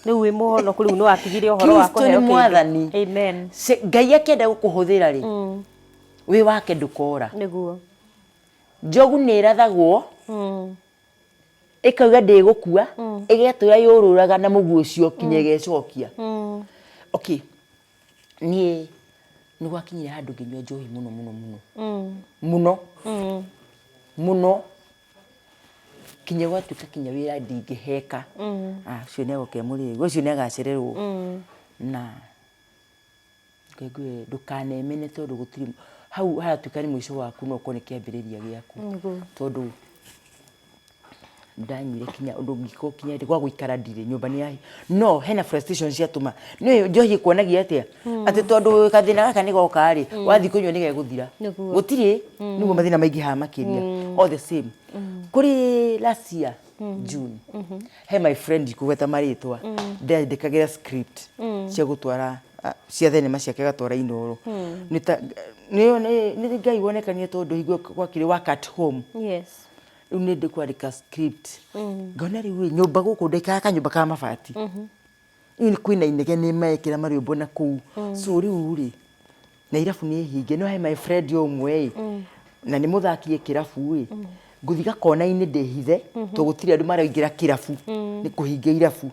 Rĩu wĩ mũhonoku, rĩu nĩ watigire ũhoro wa Kristo nĩ kũheo kĩndũ. mwathani. Amen. Ngai akĩenda gũkũhũthĩra rĩ, wĩ wake ndũkora. Nĩguo. Njogu nĩ ĩrathagwo ĩkauga ndĩgũkua, ĩgetũra yũrũraga na mũguĩ ũcio kinya ĩgecokia. Okay, niĩ nĩ gwakinyire handũ ngĩnyua njohi mũno mũno mũno mũno mũno kinya gwatuĩka kinya wĩra ndingĩheka. Ah, ũcio nĩ agoka e mũrĩu, ũcio nĩ agacererwo. Na Ngai ngwĩre ndũkanemene tondũ gũtirĩ hau haratuĩka nĩ mũico waku no ũkorwo nĩ kĩambĩrĩria gĩaku. Tondũ ndanyuire kinya ũndũ ngĩkorwo kinya gwa gũikara ndirĩ nyũmba nĩ yahi no hena frustration ciatũma nĩ njohi ĩkuonagia atĩa atĩ tondũ gathĩna gaka nĩ goka rĩ wathiĩ kũnyua nĩ gegũthira. Gũtirĩ nĩguo mathĩna maingĩhaga makĩria. All the same kũrĩ last year June he my friend ikũgweta marĩtwa ndandĩkagĩra script cia gũtwara cia thenema ciake agatwara Inooro. Nĩ ta nĩ nĩ Ngai wonekanie tondũ hingo gwakĩrĩ work at home. Rĩu nĩ ndĩ kwandĩka script ngona rĩu ĩ nyũmba gũkũ ndaikaraga kanyũmba ka mabati rĩu nĩ kwĩna inegene mekĩra marwĩmbo na kũu so rĩu rĩ na irabu nĩ hinge no he my friend ũmwe ĩ na nĩ mũthaki ĩ kĩrabu ĩ ngũthiĩ gakona-inĩ ndĩhithe tondũ gũtirĩ andũ maraingĩra kĩrabu nĩ kũhinge irabu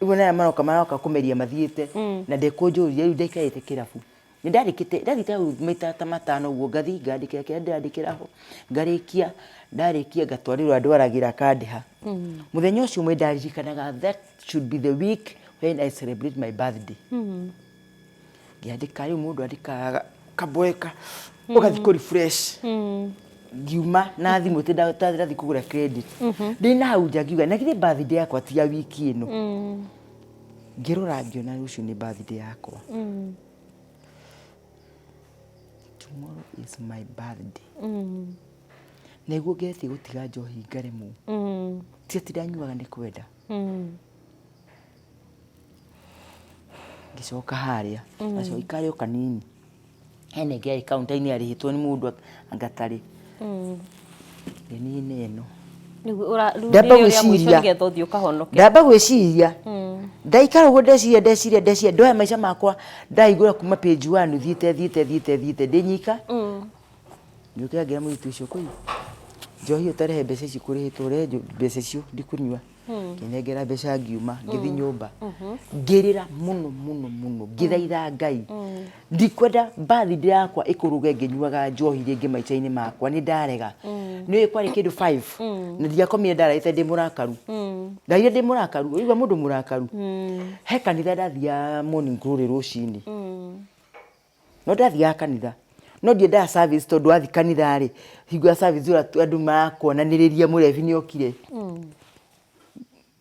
rĩu ona aya maroka maroka kũmeria mathiĩte na ndekũnjũria rĩu ndaikarĩte kĩrabu nĩ ndarĩkĩte ndathiĩte hau maita ta matano ũguo ngathiĩ ngandĩkĩra kĩrĩa ndĩrandĩkĩra ho ngarĩkia ndarĩkia ngatwarĩrwo ndwaragĩra akandĩha mũthenya ũcio ũmwe ndaririkanaga that should be the week when I celebrate my birthday. Ngĩandĩka rĩu mũndũ andĩkaga kaboeka ũgathiĩ kũ refresh ngiuma na thimũ tĩ ndathiĩ kũgũra credit ndĩ na hau nja ngiuga na githĩ birthday yakwa ti ya wiki ĩno ngĩrora ngĩona rũciũ nĩ birthday yakwa. Tomorrow is my birthday. Nĩguo ngeretie gũtiga njohi ngaremwo. Ti atĩ ndanyuaga nĩ kwenda. Ngĩcoka harĩa ngacoka ikarĩ o kanini hena ĩngĩ yarĩ counter-inĩ yarĩhĩtwo nĩ mũndũ anga tarĩ ngĩnina ĩno. Ndamba gwĩciria nĩgetha ũthiĩ ũkahonoke. Ndamba gwĩciria ndaikara ũguo ndeciria ndeciria ndeciria ndoya maica makwa ndahingũra kuma page one thiĩte thiĩte thiĩte thiĩte ndĩ nyika. Ngĩũkĩra ngĩra mũirĩtu ũcio kũi Njohi ũtarehe mbeca ici kũrĩhĩtwo, ũrehe mbeca icio ndikũnyua. Ngĩnengera mbeca ngiuma, ngĩthiĩ nyũmba. Ngĩrĩra mũno mũno mũno, ngĩthaitha Ngai. Ndikwenda birthday yakwa ĩkũrũge ngĩnyuaga njohi rĩngĩ maica-inĩ makwa, nĩ ndarega. Nĩ ũĩ kwarĩ kĩndũ 5 na ndiakomire ndararĩte ndĩ mũrakaru. Ndararire ndĩ mũrakaru, ũraigua mũndũ mũrakaru? He kanitha ndathiaga morning glory rũcinĩ. No ndathiaga kanitha no ndiendaga service tondũ wathiĩ kanitha rĩ, hingo ya service andũ marakuonanĩrĩria mũrebi nĩ okire.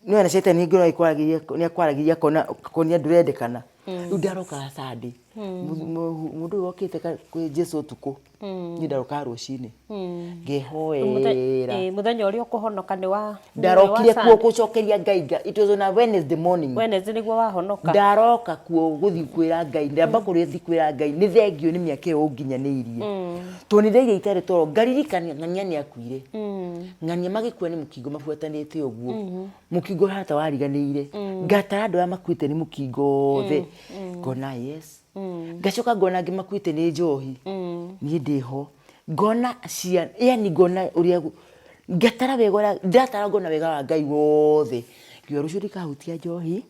Nĩ wona cetani ngoro nĩ akwaragĩria akona akonia ndũrendekana. Rĩu ndarokaga Sunday, mũndũ ũyũ okĩte kwĩ Jesũ ũtukũ, niĩ ndarokaga rũcinĩ ngehoera. Mũthenya ũrĩa ũkũhonoka nĩ wa Ndarokire kuo gũcokeria Ngai nga it was on a Wednesday morning. Wednesday nĩguo wahonoka. Ndaroka kuo gũthiĩ kwĩra Ngai, ndamba kũrĩa kwĩra Ngai nĩ thengio nĩ mĩaka ĩyo ũnginyanĩirie. Tondũ nĩ ndaire itarĩ toro ngaririkana ng'ania nĩ akuire. Ng'ania magĩkua nĩ mũkingo mabuatanĩte ũguo. Mũkingo ũhana ta wariganĩire. Ngatara andũ arĩa makuĩte nĩ mũkingo othe. Ngona yes. Ngacoka ngona angĩ makuĩte nĩ njohi. Niĩ ndĩho. Ngona ciana, yani ngona ũrĩa ngatara wega ũrĩa ndatara ngona wega wa Ngai wothe. Ngiuga rũciũ ndikahutia njohi,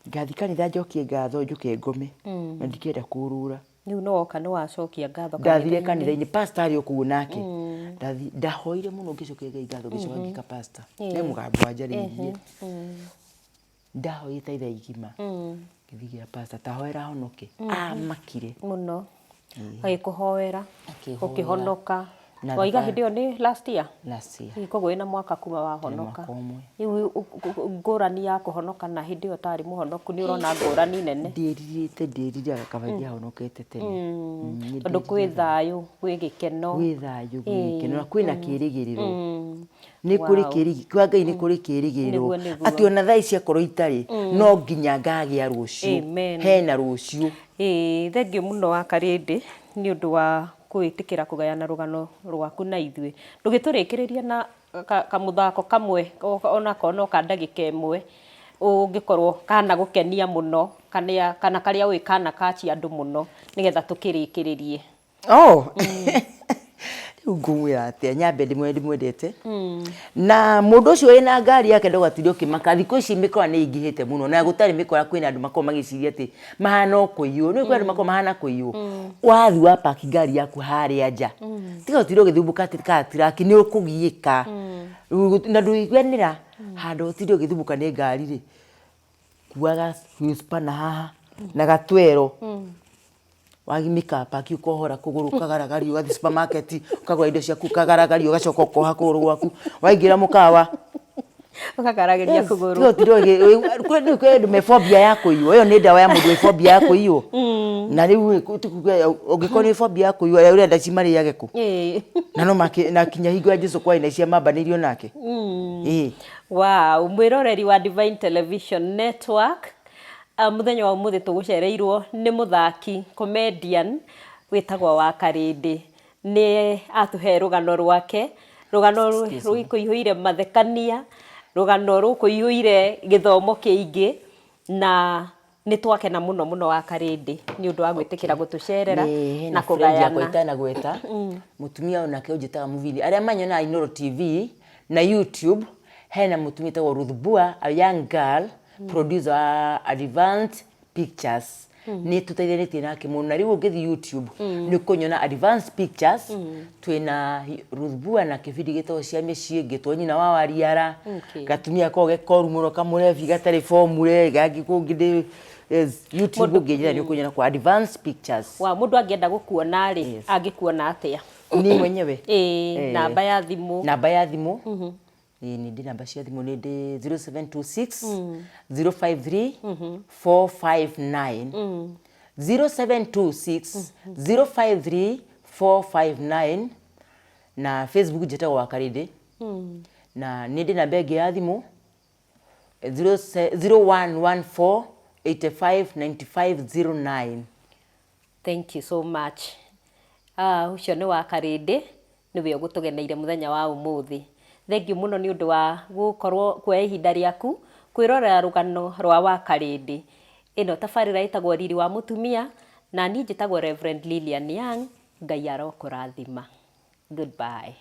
ngathiĩ kanitha njokie ngatho njũke ngome na ndikenda kũũrũra. Rĩu nĩ woka nĩ wacokia ngatho Ndathire kanitha-inĩ, pastor arĩ o kũu nake. Ndathi ndahoire mũno ngĩcokeria Ngai ngatho ngĩcoka ngĩka pastor. He mũgambo wanjarĩirie. Ndahoire ta ithaa igima. Ngĩthiĩ ngĩra pastor ta hoera honoke. Amakire. Mũno. Agĩkũhoera. Akĩhoera. Ũkĩhonoka. Na Waiga thutha- hĩndĩ ĩyo nĩ last year? Last year. Hihi koguo wĩna mwaka kuma wahonoka. Mwaka ũmwe. Rĩu ngũrani ya kũhonoka na hĩndĩ ĩyo ũtarĩ mũhonoku nĩ ũrona ngũrani nene? Ndĩrirĩte ndĩriraga kaba ingĩahonokete tene. Nĩ Tondũ kwĩ thayũ, gwĩ gĩkeno. Gwĩ thayũ, gwĩ gĩkeno na kwĩna kĩrĩgĩrĩro. Nĩ kũrĩ kĩrĩgĩrĩro, kwa Ngai nĩ kũrĩ kĩrĩgĩrĩro. Nĩguo, nĩguo. Atĩ ona thaa ici akorwo itarĩ, no nginya ngagĩa rũciũ. Amen. Hena rũciũ. Ĩĩ, thengiũ mũno wa Karĩndĩ nĩ ũndũ wa kwĩtĩkĩra kũgayana rũgano rwaku na ithuĩ. Ndũgĩtũrĩkĩrĩrie na kamũthako kamwe onakorwo no ka ndagĩka ĩmwe ũngĩkorwo kana gũkenia mũno kana karĩa ũĩ kana kachi andũ mũno nĩgetha tũkĩrĩkĩrĩrie. Oh. Rĩu ngũmwĩra atĩa nyambe ndĩmwĩre ndĩmwendete na mũndũ ũcio wĩna ngari yake ndũgatinde ũkĩmaka thikũ ici mĩkora nĩ ĩingĩhĩte mũno na gũtarĩ mĩkora kwĩna andũ makoragwo magĩciria atĩ mahana o kũiywo nĩ kwĩ andũ makoragwo mahana kũiywo wathiĩ wa park ngari yaku harĩa nja tiga gũtinda ũgĩthumbũka atĩ ka tiraki nĩ ũkũgiĩka na ndũiguanĩra handũ ũtinde ũgĩthumbũka nĩ ngari rĩ kuaga wheel spanner haha na gatwero wagimĩka paki ũkohora kũgũrũ ũkagaragaria ũgathiĩ supermarket ũkagũra indo ciaku ũkagaragaria ũgacoka ũkoha kũgũrũ gwaku waingĩra mũkawa Ũkagaragaria kũgũrũ. Tiga ũtinde ũgĩ- kwĩ andũ me phobia ya kũiywo ĩyo nĩ ndawa ya mũndũ wĩ phobia ya kũiywo na rĩu ũngĩkorwo nĩ phobia ya kũiywo ũrenda cimarĩage kũ na no makĩ na kinya hingo ya Jesu kwarĩ na cia mambanĩirio nake ĩĩ Wow, mwĩroreri wa Divine Television Network Mũthenya wa ũmũthĩ tũgũcereirwo nĩ mũthaki comedian wĩtagwo wa Karĩndĩ. Nĩ atũhe rũgano rwake, rũgano rũkũihũire mathekania, rũgano rũkũihũire gĩthomo kĩingĩ, na nĩ twakena mũno mũno wa Karĩndĩ nĩ ũndũ wa gwĩtĩkĩra gũtũcerera na na friend yakwa kũgayana. itanagweta mũtumia onake ũnjĩtaga mũvini arĩa manyonaga Inooro TV na YouTube hena mũtumia wĩtagwo Ruth Bua a young girl producer wa Advanced Pictures nĩ tũteithanĩtie nake mũno na rĩu ũngĩthiĩ YouTube nĩ ũkũnyona Advanced Pictures twĩna Ruth Bua na kĩbindi gĩtagwo cia mĩciĩ ngĩtwo nyina wa Wariara gatumia ko gekoru mũno kamũrebi gatarĩ formula gangĩ kũngĩ ndĩ yes, YouTube ũngĩnjĩra nĩ ũkũnyona kwa Advanced Pictures. Wa mũndũ angĩenda gũkuona rĩ, angĩkuona atĩa? Niĩ mwenyewe Ĩĩ, namba ya thimũ. Namba ya thimũ Ĩĩ nĩ ndĩ namba cia thimũ nĩ ndĩ 0726 053 459 0726 053 459 na Facebook njĩtagwo Wakarĩndĩ na nĩ ndĩ namba ĩngĩ ya thimũ 0114 85 95 09. Thank you so much. Ah, ũcio nĩ wa Karĩndĩ, nĩwe ũgũtũgeneire mũthenya wa ũmũthĩ. Thengiũ mũno nĩ ũndũ wa gũkorwo kuoya ihinda rĩaku kwĩrorera rũgano rwa wa Karĩndĩ. Ĩno tabarĩra ĩtagwo Riri wa Mũtumia, na niĩ njĩtagwo Reverend Lilian Young. Ngai arokũrathima. Goodbye.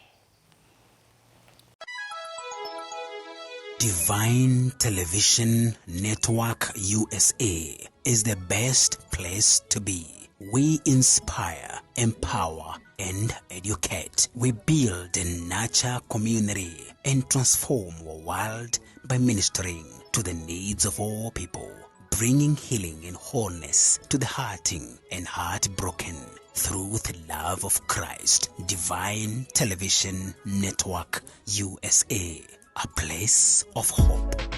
Divine Television Network USA is the best place to be. We inspire, empower, and educate. We build and nurture community and transform our world by ministering to the needs of all people, bringing healing and wholeness to the hurting and heartbroken through the love of Christ. Divine Television Network USA, a place of hope.